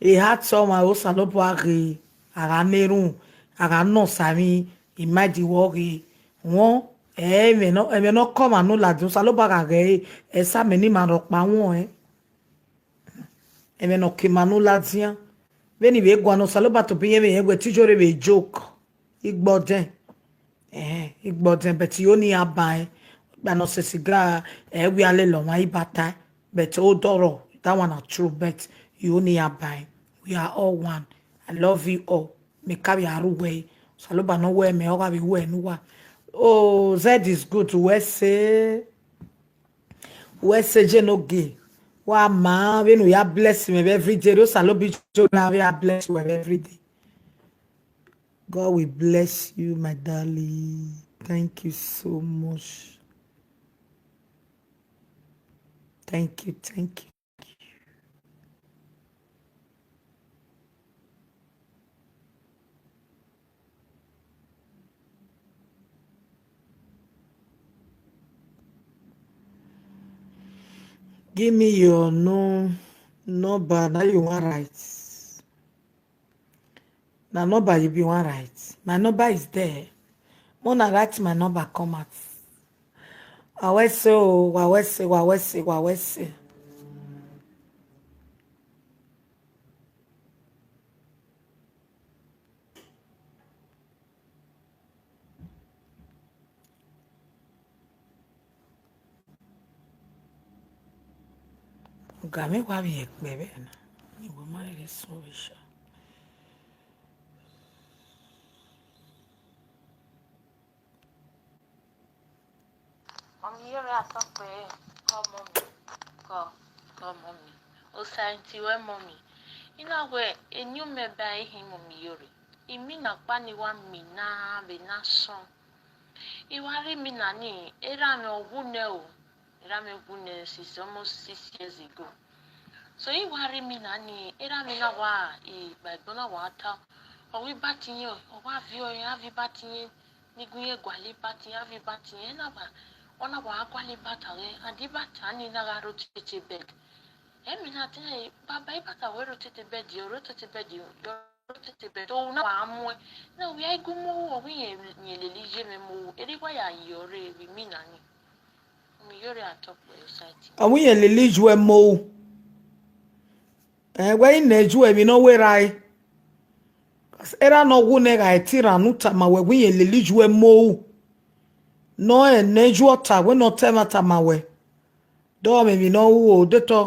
E ha tọ ma Osanobua ghe, a gha na erhunmwu, a gha nọ osa emwi, I ma di wẹ ọ ghe. Wọn, ẹ, ẹmwẹ nọ, ẹmwẹ nọ kọ ọmwa ne u ladian, Osanobua gha ghẹ ẹre, ẹ sa mẹ ne ima rhọkpa wọn, ẹ. Ẹmwẹ ne ọ ke ima ne u ladian. Vbene I vbe guan ne Osanobua tobọ iyẹn vbe iyẹn wẹ te Iyore vbe joke. I gbe ọdẹn. Ẹhẹn, I gbe ọdẹn, but I ho ne iran ba ẹn. Ọkpa ne ọ sẹ siga, ẹ wia lele ọmwa, I ba tae. But o dọrọ, that one na true, but I ho ne iran ba ẹn. We are all one. I love you all. Mẹ ka vbe ru wẹ, Osanobua ne ọ wẹ mẹ, ọ gha vbe wẹ ne uwa. Oh, Z is good, wẹ sẹ. Wẹ sẹ je ne ogie, wa ma vbene u ya bless mwẹ vbe everyday, Osanobua Iyore na vbe ya bless wẹ vbe everyday. God will bless you, my darling. Thank you so much. Thank you, thank you. Give me your nu-, number, na you wan write. Na number you be wan write. My number is there. Mona write my number come out. Wa wẹ sẹ o, wa wẹ sẹ, wa wẹ sẹ, wa wẹ sẹ. Ọga mwẹ wa vbe kpẹ vbe na, ne wẹ ma rẹn sẹ Orisha. Ọmọ Iyore Atọkpẹ, kọ ọmọ mi, kọ, kọ ọmọ mi. Osaẹn ti wẹ ọmọ mi. I na wẹ, eni umẹ ba ẹre hin ọmọ Iyore. Imina ọkpa ni wa mina vbe na sọn. I wa rhie imina ni, erha mwẹ ọ wu nẹ o. Erha mwẹ wu nẹ since almost six years ago. So, I wa rhie imina ni, erha mwẹ na wa, ikpa ẹgbọn na wa ta. Ọ wa ibata iyẹn, ọ wa viọ ẹre, a viọ ibata iyẹn. Ne I gu irẹn gualọ ibata iyẹn, a viọ ibata iyẹn, na wa, ọ na wa gualọ ibata mwẹ, and ibata ni na gha rre otete bed. Ẹmwẹ na tẹn, baba, ibata wẹ rre otete bed, ọ rre otete bed, ọ rre otete bed, ọ na wa muẹn. Na wẹ a i gu mu ọvbokhan, ọ wẹ irẹn, irẹn lele iye mwẹ mu, erha I wa ya ye ọre vbe imina ni. Ọmọ Iyore Atọkpẹ Osaẹn ti. Ọ wẹ irẹn lele iye mwẹ mu. Ẹ, wẹ i nẹ iye emwi ne ọ wẹ rae. Erha ne ọ wu nẹ gha ẹtin rran ne u tama wẹ wẹ irẹn lele iye mwẹ mu. Ne ọ rẹn ne iye ọta, wẹ ne ọ ta ẹmwata ma wẹ. Dọ mwẹ emwi ne ọ ru o, de tọ.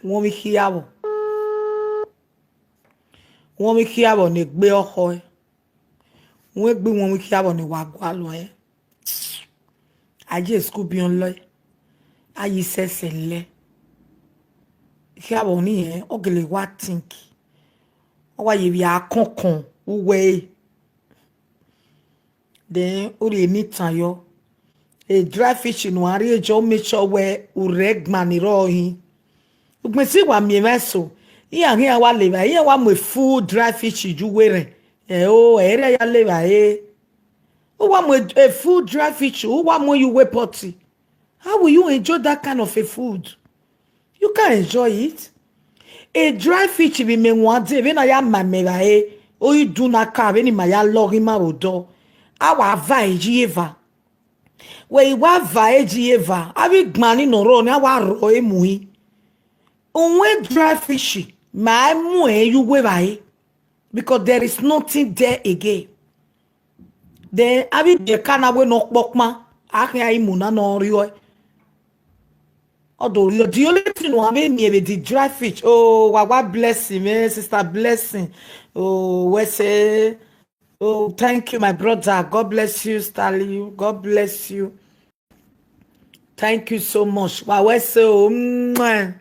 Uwọnmwi khiavbọ, uwọnmwi khiavbọ ne egbe ọkhọ ẹre, uwẹn egbe uwọnmwi khiavbọ ne wa gualọ ẹre. A ye school biọn lẹ, a ye sẹsẹ lẹ. Khiavbọ ni rẹn, ọ gele wa think, ọ wa ye vbe a kọnkọn uwẹ ẹre. Then u rhie eni tan yọ. A dry fish ne uan rhie jọ, make sure wẹ u rre ẹgban ni rrọọ hin. Ugbẹn si wa miẹn emwa eso, iran khian wa levba, iran wa mu a full dry fish ye uwu erhẹn. Ẹo, ẹre ya levba re. U wa mu a, a full dry fish, u wa mu ye uwu pot. How will you enjoy that kind of a food? You can't enjoy it. A dry fish vbe imẹ wan dee, vbene a ya ma mẹ vba re, ọ i dun na ka vbene ima ya lọghe ima vbe odọ. A wa va ẹre ye eva. Wẹ i wa va ẹre ye eva, avbe igban ni nọ rrọọ ni, a wa rrọọ ẹre mu hin. Uwẹn dry fish, ma mu ẹre ye uwu evbare, because there is nothing there again. Then avbe ibiẹka na wẹ ne ọ kpọkpan, a khian i mu na ne ọ rriọe. Ọ do rriọ, the only thing ne uwa vbe miẹn vbe the dry fish. Oh, wa wa blessing, man, sister blessing. Oh, wẹ sẹ. Oh, thank you, my brother. God bless you, Stanley. God bless you. Thank you so much. Wa wẹ sẹ o, mwah,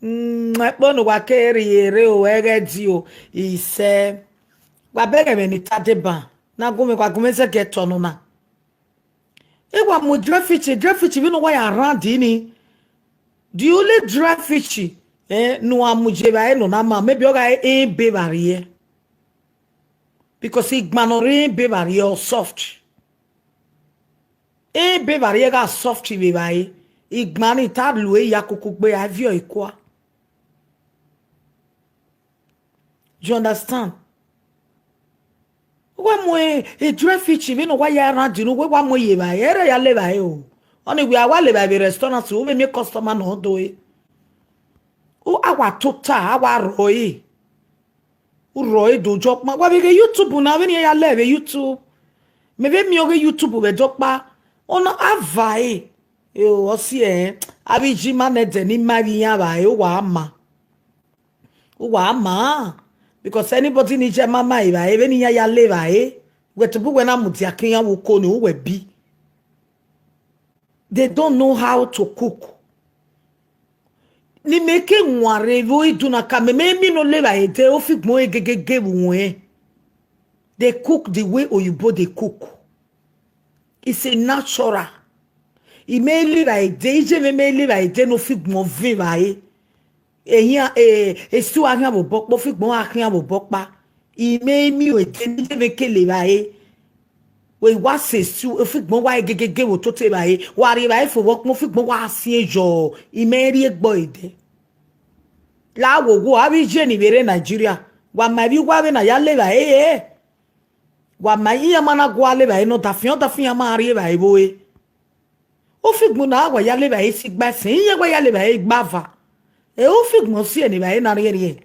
mwah, ẹkpo ne uwa ke rhie rre o, ẹghẹ di o, isẹ. Wa bẹghe ẹmwẹ ne I ta deba, ne a gu mwẹ, wa gu mwẹ zẹgiẹ tọ nọ na. E wa mu dry fish, dry fish vbene ọ wa ya round ni. The only dry fish, eh, ne uwa mu ye evbare nọ na ma, maybe ọ gha re ebe evbare. Because igban ne ọ rre ebe evbare ọ soft. Ebe evbare gha soft vbe evbare, igban ni ta lu eya kuku gbe, a viọ ẹre kua. You understand? Uwa mu e, e dry fish vbene uwa ya round ni, uwa wa mu ye evbare, ẹre ya levba ẹre o. Ọni wẹ a wa levba vbe restaurant, u vbe miẹn customer ne ọ do ẹre. U, a wa tota, a wa rrọọ ẹre. U rrọọ ẹre do jọ ọkpa. Wa vbe ghe YouTube na, vbene iran ya lẹ vbe YouTube. Mẹ vbe miẹn ọghe YouTube vbe ẹdẹ ọkpa. Ọna a va ẹre. Eo, ọ si ẹre, avbe iji ma nẹ ẹdẹ ne ima vbe iran vba ẹre, u wa ma. U wa ma, because anybody ni je ma ma evbare, vbene iran ya levba ẹre, wẹ tobọ uwẹ na mudia ke iran vbe uko ni, uwẹ bi. They don't know how to cook. Ne imẹ ke wan rre vbe idunna ka, mẹ, mẹ miẹn ne ọ levba ẹre dẹ, ofigbọn ẹre gegege vbe uwẹ. They cook the way oyibo dey cook. It's a natural. Imẹ levba ẹre dẹ, iye mwẹ mẹ levba ẹre dẹ ne ofigbọn vẹn vba ẹre. Ehian, eh, esu a khian vbe obọ ọkpa, ofigbọn a khian vbe obọ ọkpa. Imẹ miẹn ẹre dẹ ne iye mwẹ ke levba ẹre. Wẹ wa sẹ esu, ofigbọn wa gegege vbe ototọ evbare, wa rhie evbare fo vbe ọkpọn, ofigbọn wa siẹn yọ, imẹ rhie egbe ẹre dẹ. La wowo, avbe iye ni vbe rre Nigeria, wa ma emwi uwa vbene a ya levba ẹre. Wa ma iran ma na gua levba ẹre ne ọdafẹn, ọdafẹn iran ma rhie evbare vbe ore. Ofigbọn na wa ya levba ẹre si igba ẹsẹn, iran wa ya levba ẹre igba eva. E ofigbọn si ẹre ne evbare na rhiẹnrhiẹn.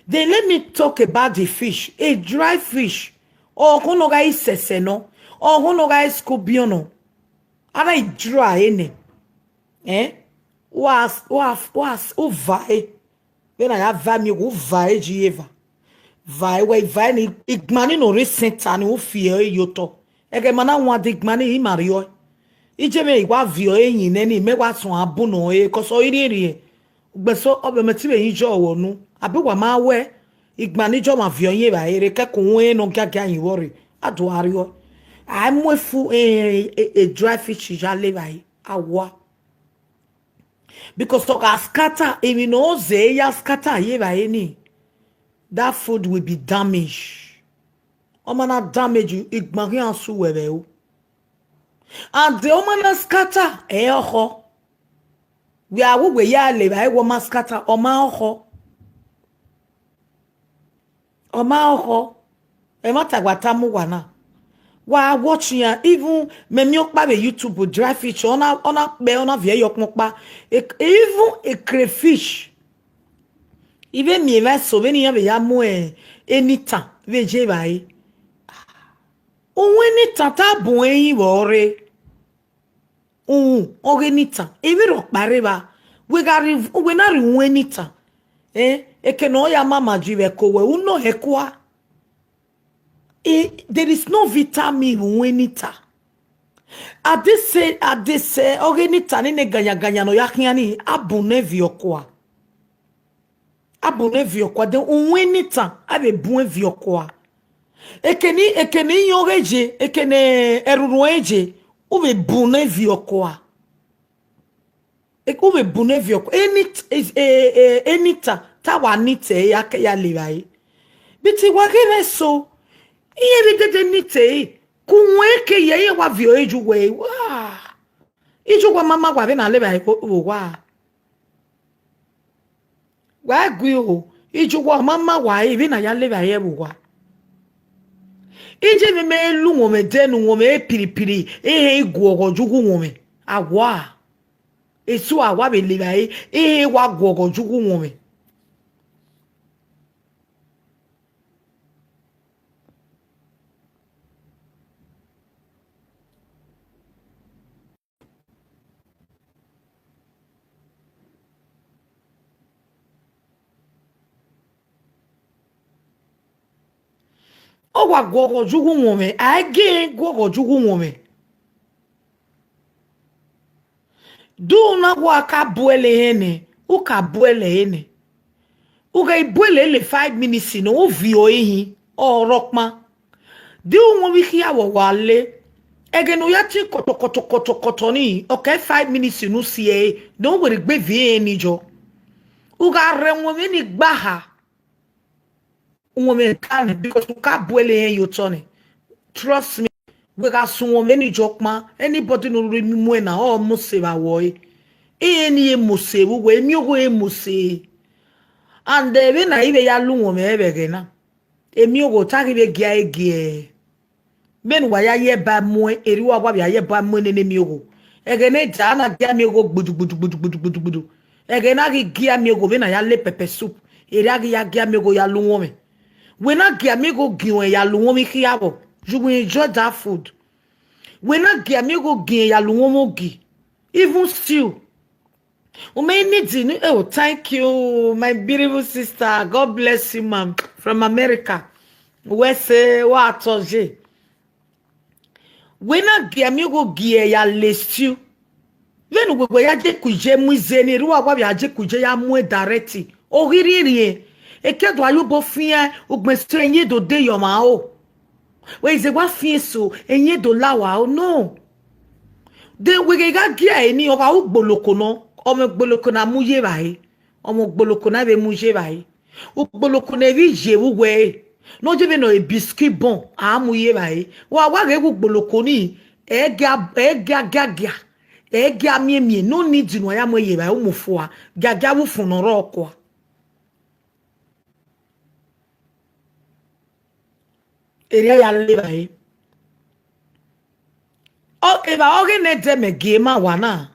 Then let me talk about the fish, a dry fish. Ọkhọn ne ọ gha re sẹsẹ nọ, ọkhọn ne ọ gha re scorpion nọ. A na i dry ẹre nẹ. Eh? Wa, wa, wa, u va ẹre. Vbene a ya va miẹn, u va ẹre ye eva. Va ẹre, wẹ i va ẹre ni, igban ni ne ọ rre center ni, u fi ẹre ye otọ. Ẹghẹ ma na wan de igban ni, ima rriọe. Iye mwẹ i wa viọ ẹre yin nẹ ni, mẹ wa suẹn a bu nọ ẹre, cos ọ i rhiẹnrhiẹn. Ugbẹn so, ọ vbe mẹ te vbe yin yọ vbe unu. Abe wa ma wẹ, igban ni jọ ma viọ yin evbare rre, kẹkẹ uhunmwu ẹre ne ọ giagia yin vbọ rre, a do a rriọe. A mu efu, eh, eh, eh, dry fish ya levba ẹre, a wa. Because ọ gha scatter, emwi ne ọ zẹ ya scatter ye evbare ni, that food will be damage. Ọ ma na damage, igban khian su wẹ vbe ẹro. And ọ ma na scatter, ẹ ọkhọ. Wẹ a wu wẹ ya levba ẹre, wẹ ọ ma scatter, ọ ma ọkhọ. Ọ ma ọkhọ. Ẹmwata wa tama uwa na. Wa watch iran, even mẹ miẹn ọkpa vbe YouTube, dry fish, ọ na, ọ na kpẹ, ọ na viẹ ye ọkpọkpa. E-, even a crayfish. I vbe miẹn emwa eso vbene iran vbe ya mu, eh, enitan vbe ye evbare. Uhunmwu enitan ta bun ẹre yin vbe ọ rre. Uhunmwu ọghe enitan, emwi rhọkpa rre evba. Wẹ gha rhie, wẹ na rhie uhunmwu eni tan. Eh, eke ne ọ ya mama ji vbe ẹko wẹ, u nọ hẹ kua. Eh, there is no vitamin vbe uhunmwu eni tan. Adesẹ, adesẹ, ọghe eni tan nene ganyan ganyan ne ọ ya khian ni, a bu nẹ viọ kua. A bu nẹ viọ kua, then uhunmwu eni tan, a vbe bu ẹn viọ kua. Eke ni, eke ne iyọn ọghe ye, eke ne ẹrhurhu ẹre ye, u vbe bu nẹ viọ kua. Eke u vbe bu nẹ viọ kua. Eni t-, e, e, e, eni tan, te a wa ni te ẹre, a ke ya le evbare. But wa ghe rre so, iran vbe dede ni te ẹre, ku wẹ ke ye, iran wa viọ ẹre ye uwẹ, wa. Iye uwa ma ma wa vbene a le evbare vbe owa. Wa gui o, iye uwa ma ma wa ẹre vbene a ya le evbare vbe owa. Iye vbe mẹ lu wọnmwẹ ẹdẹ ne uwọnmwẹ piripiri, ehe i guọghọ ye uwu wọnmwẹ. A wa. Esu a wa vbe le evbare, ehe wa guọghọ ye uwu wọnmwẹ. Ọ wa guọghọ ye uwu wọnmwẹ, a i gie guọghọ ye uwu wọnmwẹ. Do na wa ka buẹlẹ ehẹn nẹ, u ka buẹlẹ ẹre nẹ. U ghẹ i buẹlẹ le five minutes nọ, u viọ ehin, ọ rhọkpan. De u wọnmwẹ ikhiawọ wa le, ẹghẹ ne u ya tin kọtọ, kọtọ, kọtọ, kọtọ ni, ọ kẹ five minutes ne u si ẹre, ne u werriegbe viọ ehe ni yọ. U gha rre ẹwẹn vbene I gba ha, uwọnmwẹ ka nẹ, because u ka buẹlẹ ehẹn ye otọ nẹ. Trust me, wẹ gha sẹ uwọnmwẹ ni yọ kpan, anybody ne u rhirhi mu ẹn na, ọ mose vbe awọ ẹre. Ehe ni mose vbe uwẹ, emiogho mose. And, eh, vbene a i vbe ya la uwọnmwẹ vbe ẹghẹ na, emiogho te a ghi vbe gie ẹre gie. Vbene uwa ya ye ẹba muẹn, erriọ uwa wa vbe ya ye ẹba muẹn nene emiogho. Ẹghẹ ne da na gie amiogho gbudu, gbudu, gbudu, gbudu, gbudu, gbudu. Ẹghẹ ne a ghi gie amiogho vbene a ya le pepper soup, erriọ a ghi ya gie amiogho ya la uwọnmwẹ. Wẹ na gie amiogho gie ruẹn ya la uwọnmwẹ ikhiawọ, you will enjoy that food. Wẹ na gie amiogho gie ruẹn ya la uwọnmwẹ ogi, even stew. U mẹ i need ni, oh, thank you, my beautiful sister. God bless you, ma'am, from America. Wẹ sẹ, wa tọ ye. Wẹ na gie amiogho gie ya le stew. Vbene uwẹ wẹ ya je ku iye mu ize ni, erriọ uwa wa vbe ya je ku iye ya mu ẹn direct. Ọ ghi rhiẹnrhiẹn, eke do a ye obọ fian, ugbẹn so ẹyin do de ye ọmwa aro. Wẹ ize wa fian eso, ẹyin do la wa aro, no. De wẹ ghẹ gha gie ẹre ni, ọ gha ru gboloko nọ, ọmọ gboloko na mu ye evbare, ọmọ gboloko na vbe mu ye evbare. Ugboloko ne vbe ye vbe uwẹ ẹre, ne ọ ye vbene ọ re biscuit bun, a mu ye evbare. Wa wa ghẹ wu ugboloko ni, ẹ gia, ẹ gia gia gia, ẹ gia miẹn miẹn, no need ne uwa ya mu ye evbare, u mu fua, giagia vbe ufun ne ọ rrọọ kua. Erriọ ya le evbare. Ọ, evbare ọghe ne ẹdẹ mẹ gie ma wa na,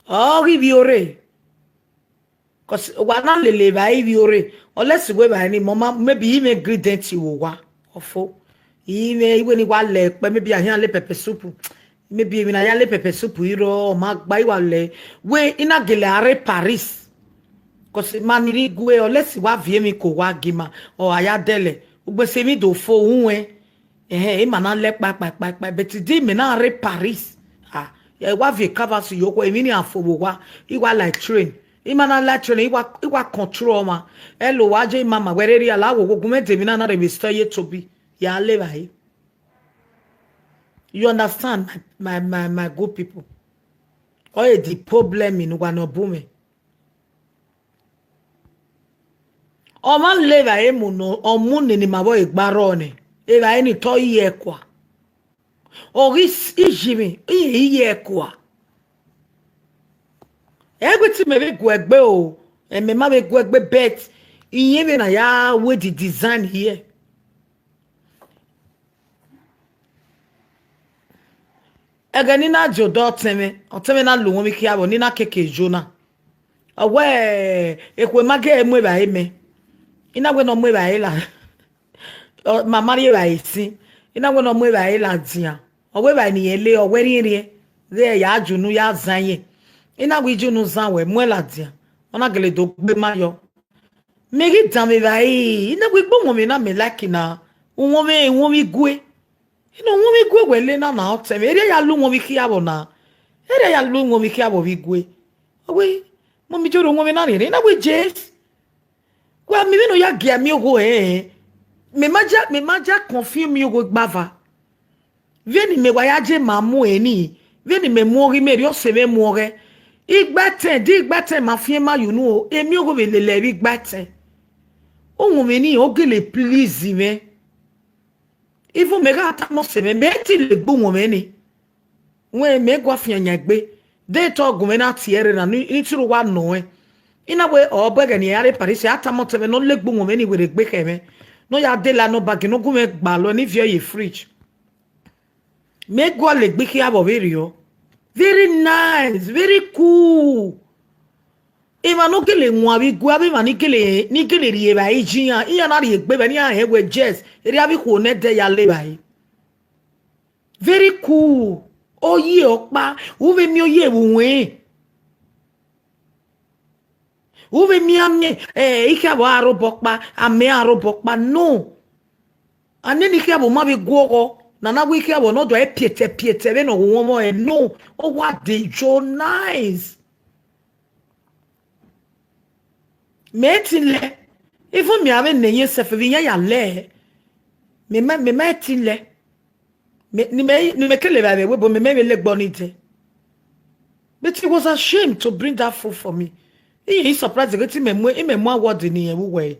ọ ghi vbiorre. 'Cause wa na lele evbare ivbiorre, unless wẹ evbare ni mọ ma, maybe I mwẹ ingredient vbe owa, ọfo. I mwẹ iwe ni wa lẹ kpẹ, maybe a khian le pepper soup. Maybe emwi ne a ya le pepper soup i rrọọ, ọ ma gba, I wa lẹ. Wẹ I na gele a rre Paris. 'Cause ma ni rhie igue, unless wa viọ emwi ke owa gie ima, ọ a ya dẹlẹ. Ugbẹn sẹ emwi do fo uwẹn. Ẹhẹn, ima na lẹ kpa, kpa, kpa, kpa, but di imẹ na rre Paris, ah, ẹ wa viọ canvas ye owa, emwi ni a fo vbe owa, I wa la train. Ima na la train, I wa, I wa control ọmwa. Ẹ lo wa je ima ma, wẹ rre rria la wo, wo gu mwẹ de emwi na na rre vbe store ye Tobi, ya le evbare. You understand, my, my, my, my good people? Ọ re the problem ne uwa nọ bu mwẹ. Ọ ma le evbare mu nọ, ọ mu nene ima vbe egbe arrọọ nẹ, evbare ni te ọ ye ẹkua. Ọ ghi s-, iyimwi, iye iye ẹkua. Ẹgbẹe te imẹ vbe gu ẹgbe o, ẹmwẹ ma vbe gu ẹgbe, but iyẹn vbene a ya ru the design here. Ẹghẹ ne I na die odẹ ọtẹn mwẹ, ọtẹn mwẹ na la uwọnmwi ikhiavọ, ne I na keke yo na. Ọ wẹẹ, ekhue ma gie ẹre mu evbare mẹ. I na wẹ ne ọ mu evbare la, ọ, ma ma rhie evbare sin. I na wẹ ne ọ mu evbare ladian. Ọ wẹ evbare ne irẹn le, ọ wẹ rhiẹnrhiẹn. Ghẹ ya junu ya zan yẹn. I na wẹ iye unu zan wẹ, muẹn ladian, ọ na gele do gbe ma yọ. Mẹ ghi danmwẹ evbare, I na wẹ egbe uwọnmwẹ na mẹ like na, uwọnmwẹ, uwọnmwẹ igue. I na uwọnmwẹ igue wẹ le na na ọtẹn mwẹ, erriọ ya la uwọnmwẹ ikhiavbọ na, erriọ ya la uwọnmwẹ ikhiavbọ vbe igue. Ọ wẹ, mummy Iyore, uwọnmwẹ na rhiẹnrhiẹn, I na wẹ James. Wẹ miẹn vbene ọ ya gie miẹn ogho ẹnrẹn, mẹ ma ja, mẹ ma ja confirm miẹn ogho igbava. Vbene imẹ wa ya je ma mu ẹre ni, vbene imẹ mu ọghe imẹ rhie ọse mwẹ mu ọghẹ. Igba ẹtẹn, de igba ẹtẹn ma fian ma ye unu o, emiẹn ogho vbe lele ẹre vbe igba ẹtẹn. Uwọnmwẹ ni, ọ gele please mwẹ. Even mẹ gha tama ọse mwẹ, mẹ te le egbe uwọnmwẹ ni. Wẹ mẹ gua fian yan egbe. De te ọ gu mwẹ na tie ẹre na, ni, ni te u wa nọ ẹn. I na wẹ ọ bu ẹghẹ ne I ya rre Paris, a tama ọtẹn mwẹ ne ọ le egbe uwọnmwẹ ni werriegbe khẹ mwẹ. Ne ọ ya dela ne ọba gie ne ọ gu mwẹ gbalọ ne I viọ ye fridge. Mẹ gualọ egbe ikhiavbọ vberriọ. Very nice, very cool. Emwa ne ọ gele wan vbe igue, avbe emwa ni gele, ni gele rhie evbare iye iran, iran na rhie egbe vbe ne iran rẹn wẹ Jess, erriọ avbe ikhuo ne ẹdẹ ya le evbare. Very cool. Oye ọkpa, u vbe miẹn oye vbe uwẹn. U vbe miẹn amiẹn, eh, ikhiavbọ a rre obọ ọkpa, amẹ a rre obọ ọkpa, no. A nene ikhiavbọ ma vbe guọghọ, ne a na wẹ ikhiavbọ ne ọ do ẹre piẹtẹ piẹtẹ vbene ọ ghẹ wọn vbọ ẹre, no. Ọ wa de yo nice. Mẹ te lẹ, even mẹ avbe ne ẹyẹn sẹf vbe iyan ya lẹ, mẹ ma, mẹ ma te lẹ. Mẹ, ne imẹ, ne imẹ kele vbe ẹvbo, but mẹ, mẹ vbe legbe ọnii dẹ. But he was ashamed to bring that food for me. Iran surprise ghe te imẹ mu, imẹ mu award ne irẹn vbe uwẹ.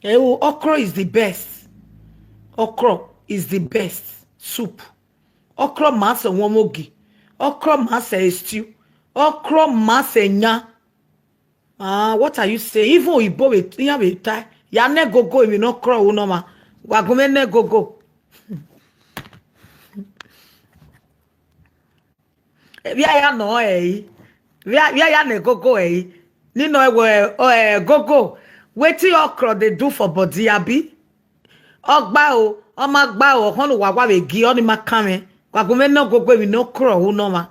Ẹo, okra is the best. Okra is the best soup. Okra ma sẹ wọn mogi. Okra ma sẹ stew. Okra ma sẹ yan. Ah, what are you saying? Even oyibo vbe, iran vbe ta, ya ne gogo emwi ne okra ru nọ mwa. Wa gu mwẹ ne gogo. Vbe a ya nọ ẹre, vbe a, vbe a ya ne gogo ẹre. Ni nọ ẹre wẹ, eh, gogo. Wetin okra dey do for body, abi? Ọ gba o, ọ ma gba o, ọkhọn ne uwa wa vbe gi, ọnii ma kan mwẹ. Wa gu mwẹ ne gogo emwi ne okra ru nọ mwa.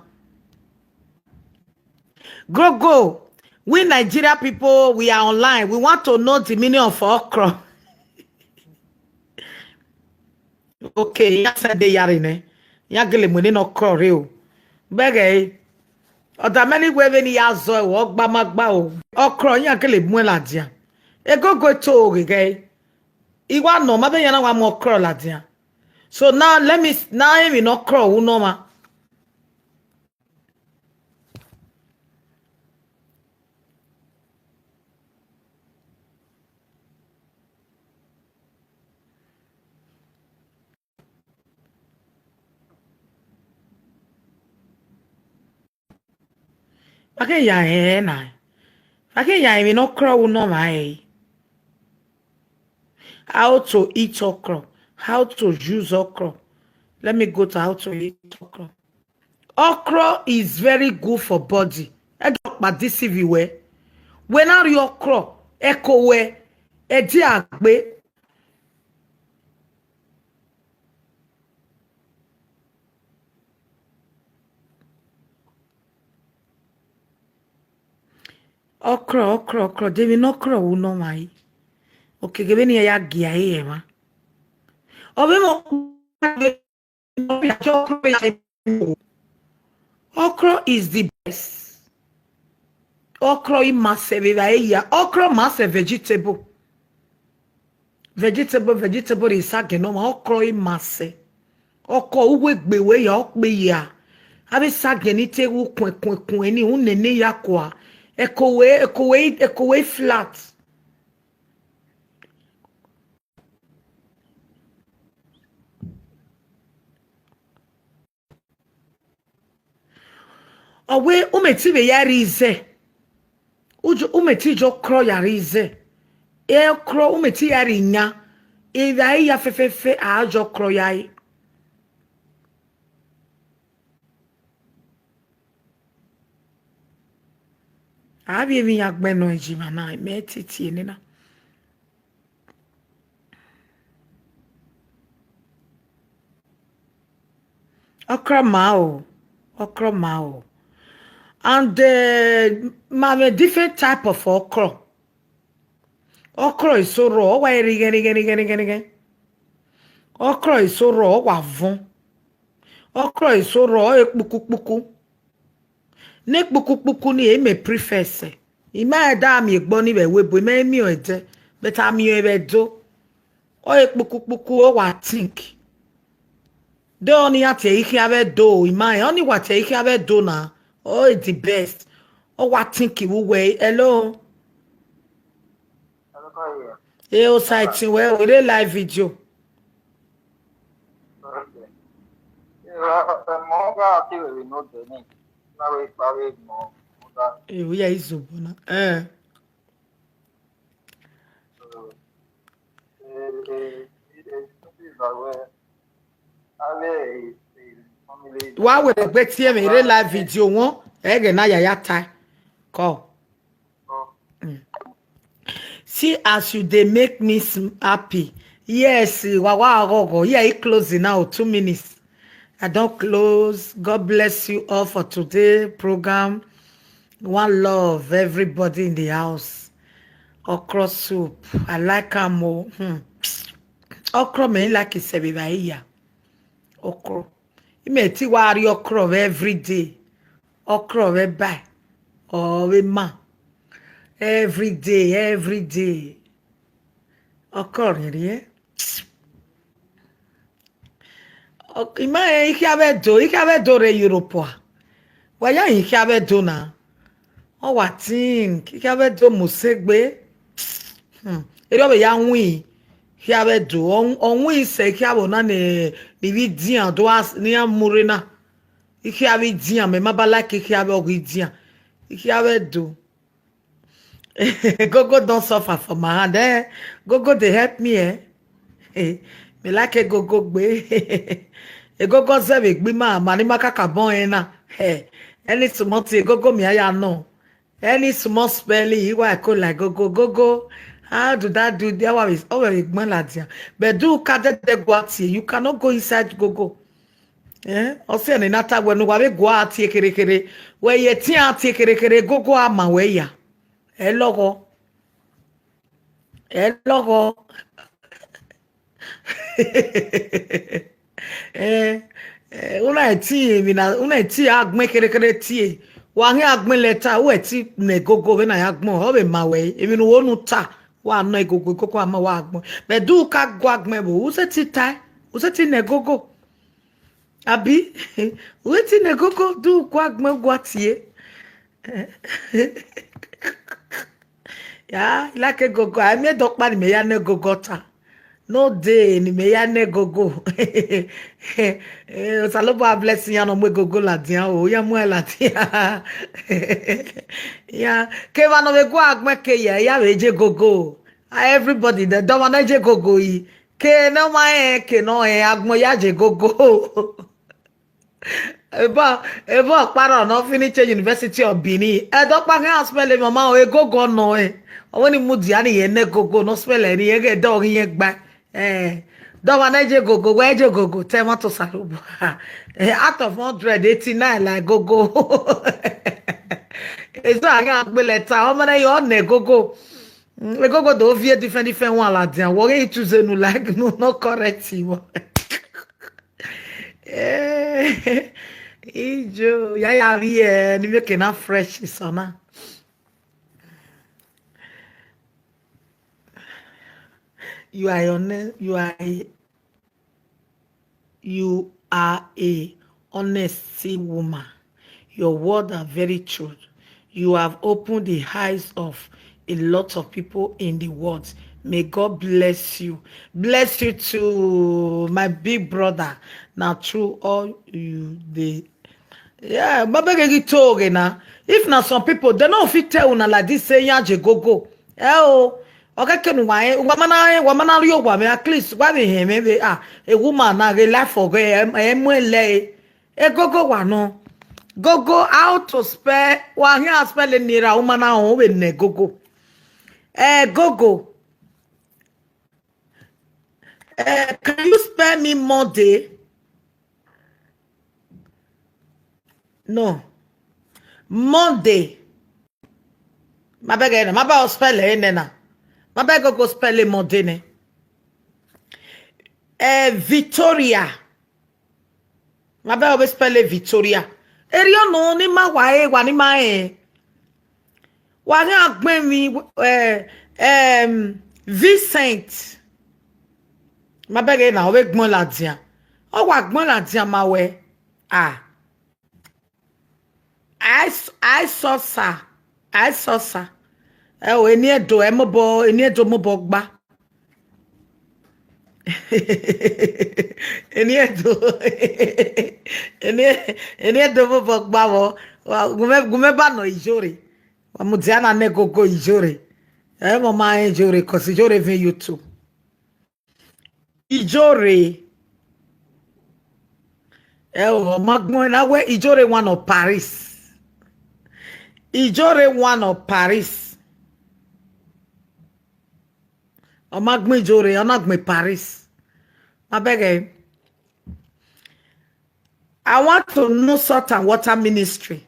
Gogo, we Nigeria people, we are online. We want to know the meaning of okra. Okay, iran sẹ de ya rre nẹ. Iran gele mu ene ne okra rre o. Bẹghe, ọ da mẹ ni wẹ vbene I ya zọ ẹre, ọ gba ma gba o. Okra, iran gele mu ẹn ladian. Egogo to ghe ghe. I wa nọ, ma vbe iran na wa mu okra ladian. So now, let me s-, na emwi ne okra ru nọ mwa. Wa ke ya rẹn na, wa ke ya rẹn emwi ne okra ru nọ mwa ẹre. How to eat okra, how to use okra. Let me go to how to eat okra. Okra is very good for body. Ẹdẹ ọkpa deceive wẹ. Wẹ na rhie okra, ẹko wẹ, ẹdẹ a gbe. Okra, okra, okra, de emwi ne okra ru nọ mwa ẹre. Okeghe vbene iran ya gie ẹre ẹmwa. Ọ vbe mọ Okra is the best. Okra i ma sẹ vbe evbare hia. Okra ma sẹ vegetable. Vegetable, vegetable rre isagiẹn nọ mwa, okra i ma sẹ. Okra uwu egbe wẹ ya, ọ kpe ya. Avbe isagiẹn ni te wu kuẹn, kuẹn, kuẹn ni, u nene ya kua. Ẹko wẹ, ẹko wẹ, ẹko wẹ flat. Ọ wẹ, u mẹ te vbe ya rre izẹ. U jo, u mẹ te je okra ya rre izẹ. Okra, u mẹ te ya rre iyan. Evbare hia fẹfẹfẹ, a je okra ya re. A vbe emwi ya gbe nọ ejima na, mẹ te tie nena. Okra ma o. Okro ma o. And eh, ma mwẹ different type of okro. Okro eso rrọọ, ọ wa righẹn righẹn righẹn righẹn righẹn. Okro eso rrọọ, ọ wa vọn. Okro eso rrọọ, ọ re kpuku kpuku. Ne kpuku kpuku ni, e mẹ prefer sẹ. I ma rẹn da miẹn egbe ọnii vbe ẹvbo ebo, I ma miẹn ọẹn ẹdẹ, but a miẹn ọẹn vbe Ẹdo. Ọ re kpuku kpuku, ọ wa think. De ọnii ya tie ikhian vbe Ẹdo, I ma rẹn, ọnii wa tie ikhian vbe Ẹdo na, ọ re the best. Ọ wa think vbe uwẹ, hello. Hello, Osaẹtin, wẹ, wẹ rre live video. Okay. Ewe, eh, mọ gha te vbe ne odẹ ni, na vbe kpa vbe mọ, mọ gha. Ewe ya izobo na. Eh. So, eh, eh, eh, eh, eh, eh, Wa wẹ egbe tie mwẹ rre live video wọn, ẹghẹ na ya ya ta. Call. Mm. See as you dey make me sm- happy. Yes, wa wa ghọghọ. Yeah, he closing now. Two minutes. I don close. God bless you all for today program. One love, everybody in the house. Okro soup. I like am o. Hmm. Okro me like it, Sebi Bahia. Okro. I mẹ te wa rhie okro vbe every day. Okro vbe ba, ọ vbe ma. Every day, every day. Okro rhiẹnrhiẹn. Ok, I ma rẹn ikhian vbe Ẹdo, ikhian vbe Ẹdo rre Europe a. Wa ya rẹn ikhian vbe Ẹdo na. Ọ wa think, ikhian vbe Ẹdo mu sẹ egbe. Hmm. Erriọ vbe ya win, ikhian vbe Ẹdo, ọ, ọ win sẹ ikhian vbe ọna ne, ne ivbi Idian do a s- ne iran mu rre na. Ikhian vbe Idian, mẹ ma ba like ikhian vbe ọghe Idian. Ikhian vbe Ẹdo. Gogo don suffer for my hand. Eh, Gogo dey help me, eh. Eh, me like Gogo gbe. Gogo zẹ vbe gbe ima, ma ni ma kaka bọ ẹn na. Eh, any small thing, Gogo mi a ya nọ. Any small spelling, he wa call like Gogo, Gogo. How do that do? There wa be, ọ vbe gbọn ladian. But do ka dẹdẹ gua tie, you cannot go inside Gogo. Eh, ọ sẹ ne na ta wẹ ne wa vbe gua tie kere kere. Wẹ ye tian tie kere kere, Gogo a ma wẹ ya. Ẹ lọghọ. Ẹ lọghọ. Eh, eh, una eti emwi na, una eti agbọn kere kere tie. Wa khian agbọn lẹta, u eti nẹ Gogo vbene a ya gbọn, ọ vbe ma wẹ, emwi ne u ho ne u ta, wa nọ Gogo, Gogo a ma wa gbọn. But do ka gu agbọn vbo, u sẹtin tae, u sẹtin nẹ Gogo. Abi, u sẹtin nẹ Gogo, do gu agbọn gua tie. Ya, I like Gogo. A miẹn dọkpa ne imẹ ya nẹ Gogo ta. No day ne imẹ ya nẹ Gogo. Eh, Osanobua bless iran ne ọ mu Gogo ladian o, iran mu ẹn ladian. Ya, kevbe ne ọ vbe gu agbọn ke ya, ya vbe je Gogo. Ah, everybody, the dọmọ ne je Gogo yi. Ke ne ọ ma rẹn, ke ne ọ rẹn, agbọn ya je Gogo. Ebo, ebo ọkpa rọ ne ọ finish University of Benin. Ẹdọkpa khian spell emwi ọma o, Egogo nọ ẹn. Ọ wẹ ne mudia ne irẹn nẹ Egogo ne ọ spell ẹre, irẹn ghẹ dọ ghi irẹn gba. Eh, dọmọ ne je Gogo, wẹ je Gogo, te ẹmwata Osanobua. Eh, out of hundred, eighty-nine like Gogo. Eso a gha gbe lẹta, ọmọ ne yọ nẹ Gogo. Mm, Egogo do viẹ different different one ladian. Wọ ghe choose enu like no, no correct wọ. Eh, ijo, ya ya vbiẹ, ni make na fresh is on na. You are a honest, you are a, you are a honesty woman. Your words are very true. You have opened the eyes of a lot of people in the world. May God bless you. Bless you too, my big brother. Na true all you dey. Yeah, ma beg you to again na. If na some people, they no fit tell una like this, say, "Ya je Gogo." Eh o, ọ kẹkẹ ne uwa rẹn, uwa ma na rẹn, uwa ma na rhie owa mwẹ, at least, wa vbe hẹn mwẹ vbe, ah, a woman na ghe life ọghẹ, ẹ, ẹ mu ẹn lẹ e. Egogo wa nọ. Gogo, how to spell, wa khian spell ni ra, woman na họn vbe nẹ Gogo. Eh, Gogo. Eh, can you spell me Monday? No. Monday. Ma bẹghe nẹ, ma ba ọ spell ẹre nẹ na. Ma bẹghe gogo spell Monday nẹ. Eh, Victoria. Ma bẹghe ọ vbe spell Victoria. Erriọ nọ ne ima wa re, wa ne ima rẹn. Wa gha gbẹn emwi, eh, em, Vincent. Ma bẹghe na, ọ vbe gbọn ladian. Ọ wa gbọn ladian ma wẹ. Ah. Ai s-, ai sọsa, ai sọsa. Ẹ o, eni Ẹdo, ẹ mobọ, eni Ẹdo mobọ gba. Eni Ẹdo, eni, eni Ẹdo mobọ gba vbọ. Wa, gu mwẹ, gu mwẹ ba nọ Ijore. Wa mudia na nẹ gogo Ijore. Ẹ mọ ma rẹn Ijore, cause Ijore vẹ YouTube. Ijore. Ẹ o, ọ ma gbẹn na wẹ Ijore one of Paris. Ijore one of Paris. Ọ ma gbẹn Ijore, ọ na gbẹn Paris. Ma bẹghe. I want to know salt and water ministry.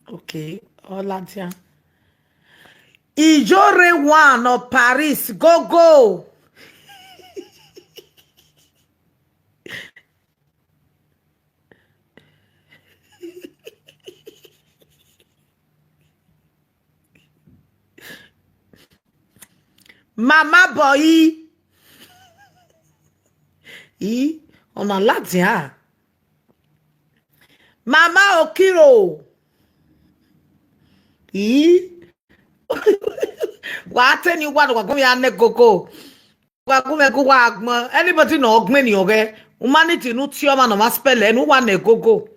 Okay, ọ ladian. Ijore one of Paris, gogo. Mama Boyi. I, ọ na ladian. Mama Okiro. I, wa te ni wa, wa gu mwẹ ya nẹ gogo. Wa gu mwẹ gu wa gbọn. Anybody nọ gbẹn ni ọghẹ. Humanity ne u tie ọmwa ne ọ ma spell ẹ, ne u wa nẹ gogo.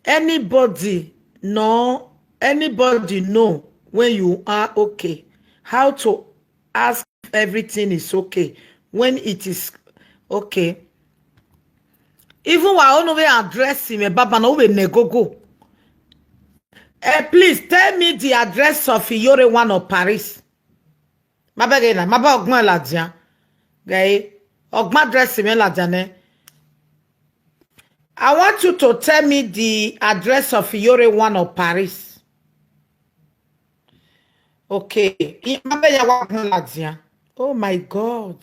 Anybody nọ, anybody know when you are okay. How to ask if everything is okay when it is okay. Even wa unu vbe address mwẹ baba na, u vbe nẹ gogo. Eh, please tell me the address of Iyore one of Paris. Ma bẹghe na, ma ba ọgbọn ladian. Ghẹ, ọgbọn address mwẹ ladian nẹ. I want you to tell me the address of Iyore one of Paris. Okay, I ma bẹ ya wa ọgbọn ladian. Oh my God.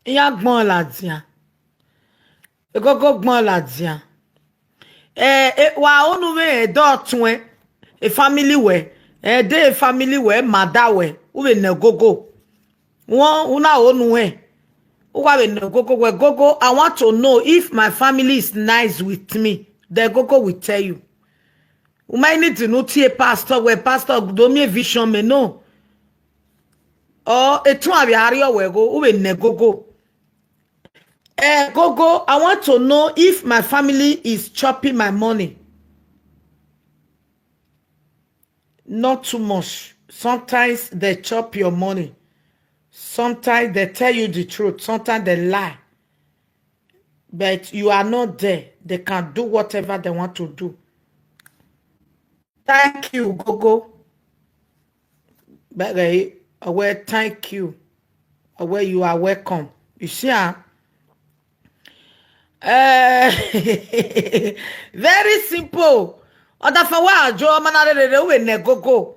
Iran gbọn ladian. Egogo gbọn ladian. Eh, eh, wa unu vbe ẹdẹ ọtuẹn, e family wẹ, ẹdẹ e family wẹ, mother wẹ, u vbe nẹ gogo. Wọ, u na ho nuẹn. U wa vbe nẹ gogo wẹ, gogo, I want to know if my family is nice with me. Then gogo will tell you. U ma need to know tie pastor wẹ, pastor do mi vision me no. Or etuan vbe arriọ wẹ gho, u vbe nẹ gogo. Eh, gogo, I want to know if my family is chopping my money. Not too much. Sometimes they chop your money. Sometimes they tell you the truth. Sometimes they lie. But you are not there. They can do whatever they want to do. Thank you, Gogo. But, uh, well, thank you. Uh, well, you are welcome. You see, ah? Eh, very simple. Ọdafẹn wa jo ọmọ na rere, rere, u vbe nẹ gogo.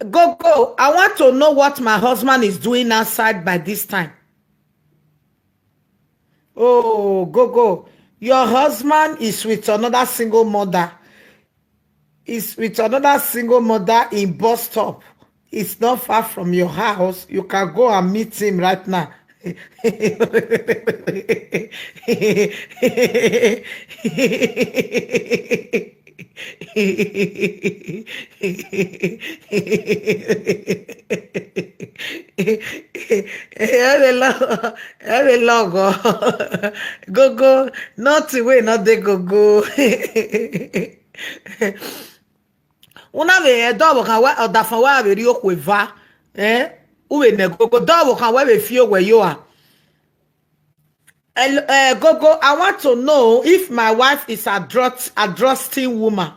Gogo, I want to know what my husband is doing outside by this time. Oh, Gogo, your husband is with another single mother. Is with another single mother in bus stop. It's not far from your house. You can go and meet him right now. Ẹ vbe lọ, ẹ vbe lọghọ. Gogo, nothing wey no dey gogo. Una vbe ẹdẹ ọvbokhan wẹ, ọdafẹn wẹ a vbe rhie okhuo eva, eh? U vbe nẹ gogo, ẹdẹ ọvbokhan wẹ vbe fi owẹ ye ua. Hello, uh, Gogo, I want to know if my wife is a drust, a drusting woman.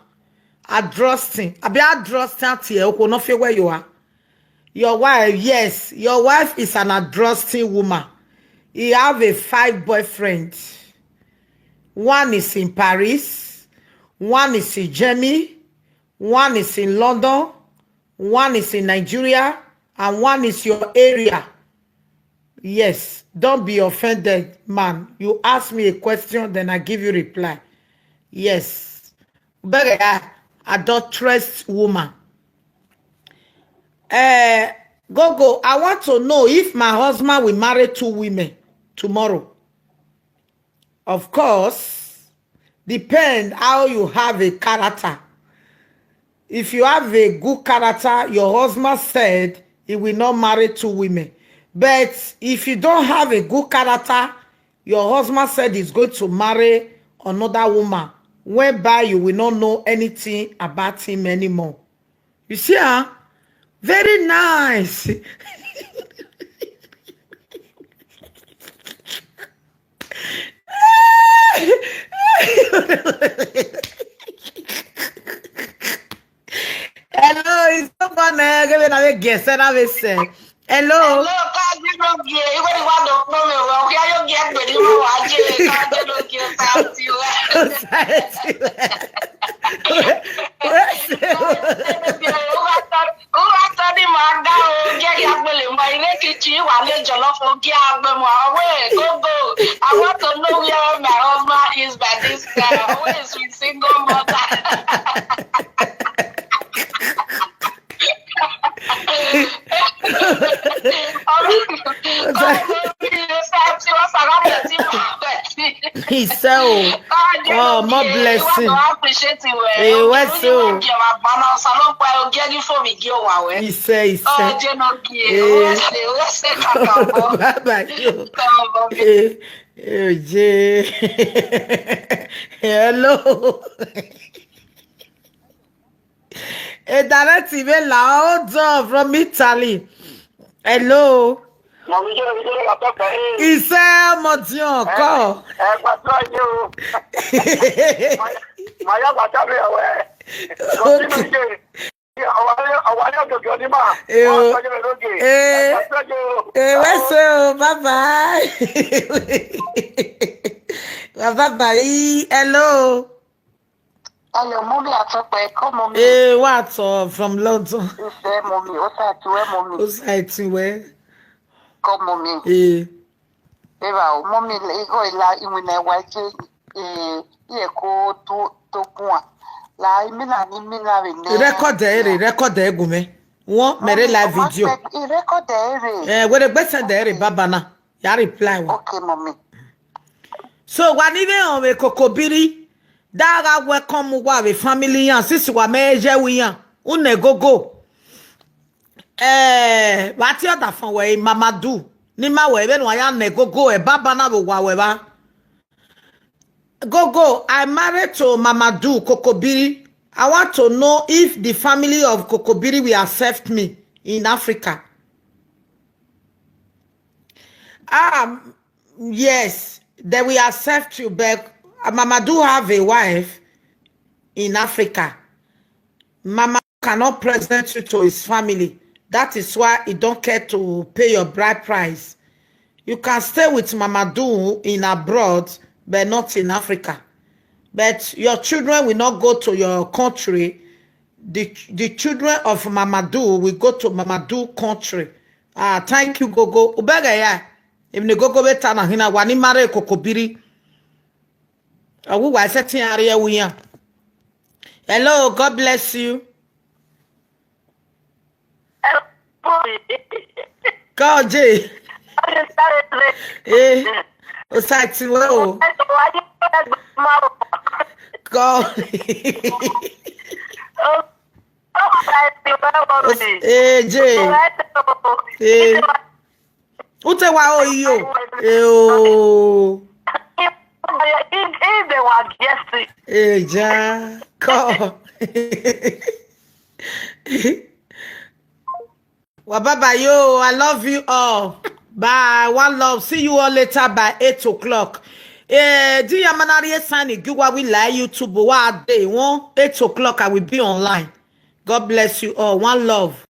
A drusting. Abi a drusting ati e okhuo no fi wẹ yo a. Your wife, yes, your wife is an adrusting woman. He have a five boyfriend. One is in Paris, one is in Germany, one is in London, one is in Nigeria, and one is your area. Yes, don't be offended, man. You ask me a question, then I give you reply. Yes. Beggar, adulterous woman. Eh, Gogo, I want to know if my husband will marry two women tomorrow. Of course, depend how you have a character. If you have a good character, your husband said he will not marry two women. But if you don't have a good character, your husband said he's going to marry another woman, whereby you will not know anything about him anymore. You see, huh? Very nice. Hello, it's someone, eh, giving away guess and have a say. Hello. Hello, ka je no gie, iwe ni wa do kpo me, wa, okay, ayo gie gbe ni mo wa je, ka je no gie, sa ti wa. Sa ti wa. Wẹ, wẹ sẹ o. Uwa tọ, uwa tọ ni ma ga o, gie ya gbele ma, ire kichi, wa le jollof, gie agbẹ ma, we, Gogo. I want to know where my husband is by this time. Who is with single mother? He said, oh, oh, more blessing. Eh, wẹ sẹ o. He said, he said. Eh. Bye bye. Eh, eh, J. Hello. A direct email la, hold on, from Italy. Hello. Mami, yo, yo, la toca, eh. Iṣẹ́ ọmọ Dion kọ́. Eh, eh, pàtó ayé o. Maya, maya, pàtó mi, ọ̀wẹ́. Okay. Ọ̀wẹ́, ọ̀wẹ́, ọ̀gẹ̀gẹ̀ ni mà. Eh, o. Wọ́n á sọ yẹn lóge. Eh. Ẹ pàtó ayé o. Eh, wẹ sẹ o, bye bye. Bye bye. Hello. Hello, mommy, Atọpẹ, come mommy. Eh, what, uh, from London? Iṣẹ́ mommy, ó sá ti wẹ́ mommy. Ó sá ti wẹ́. Come mommy. Eh. Eva o, mommy, igho ila iwinna wa je, eh, iye ko to, to guan. La imina ni imina vbe nẹ. Record ẹ rre, record ẹ gu mẹ. Wọ́n mẹ rre live video. Mommy, i record ẹ rre. Eh, wẹ rre gbe send ẹ rre baba na. Ya reply wa. Okay, mommy. So, wa ni vbe họn vbe Kokobiri, da gha welcome uwa vbe family iran, since wa mẹ ye ẹvbo iran, u nẹ Gogo. Eh, vbe a tie ọdafẹn wẹ, Mama Du, ne ima wẹ, vbene wa ya nẹ Gogo, ẹ baba na vbe owa wẹ vba. Gogo, I married to Mama Du Kokobiri. I want to know if the family of Kokobiri will accept me in Africa. Um, yes, they will accept you, but Mama Du have a wife in Africa. Mama cannot present you to his family. That is why he don't care to pay your bride price. You can stay with Mama Du in abroad, but not in Africa. But your children will not go to your country. The, the children of Mama Du will go to Mama Du country. Ah, thank you, Gogo. Ubeghe ya, emwi ne Gogo vbe ta na hina, wa ni marry Kokobiri. Ọ wu wa sẹtin a rrie ẹvbo iran. Hello, God bless you. Kọje. Eh, o sẹtin wẹ o. Kọ. Eh, J. Eh. U te wa ro iyo. Eh, o. Eh, ja. Kọ. Wa baba yo, I love you all. Bye, one love. See you all later by eight o'clock. Eh, di ya ma na rhie sign gie uwa vbe live YouTube, wa de one eight o'clock, I will be online. God bless you all. One love.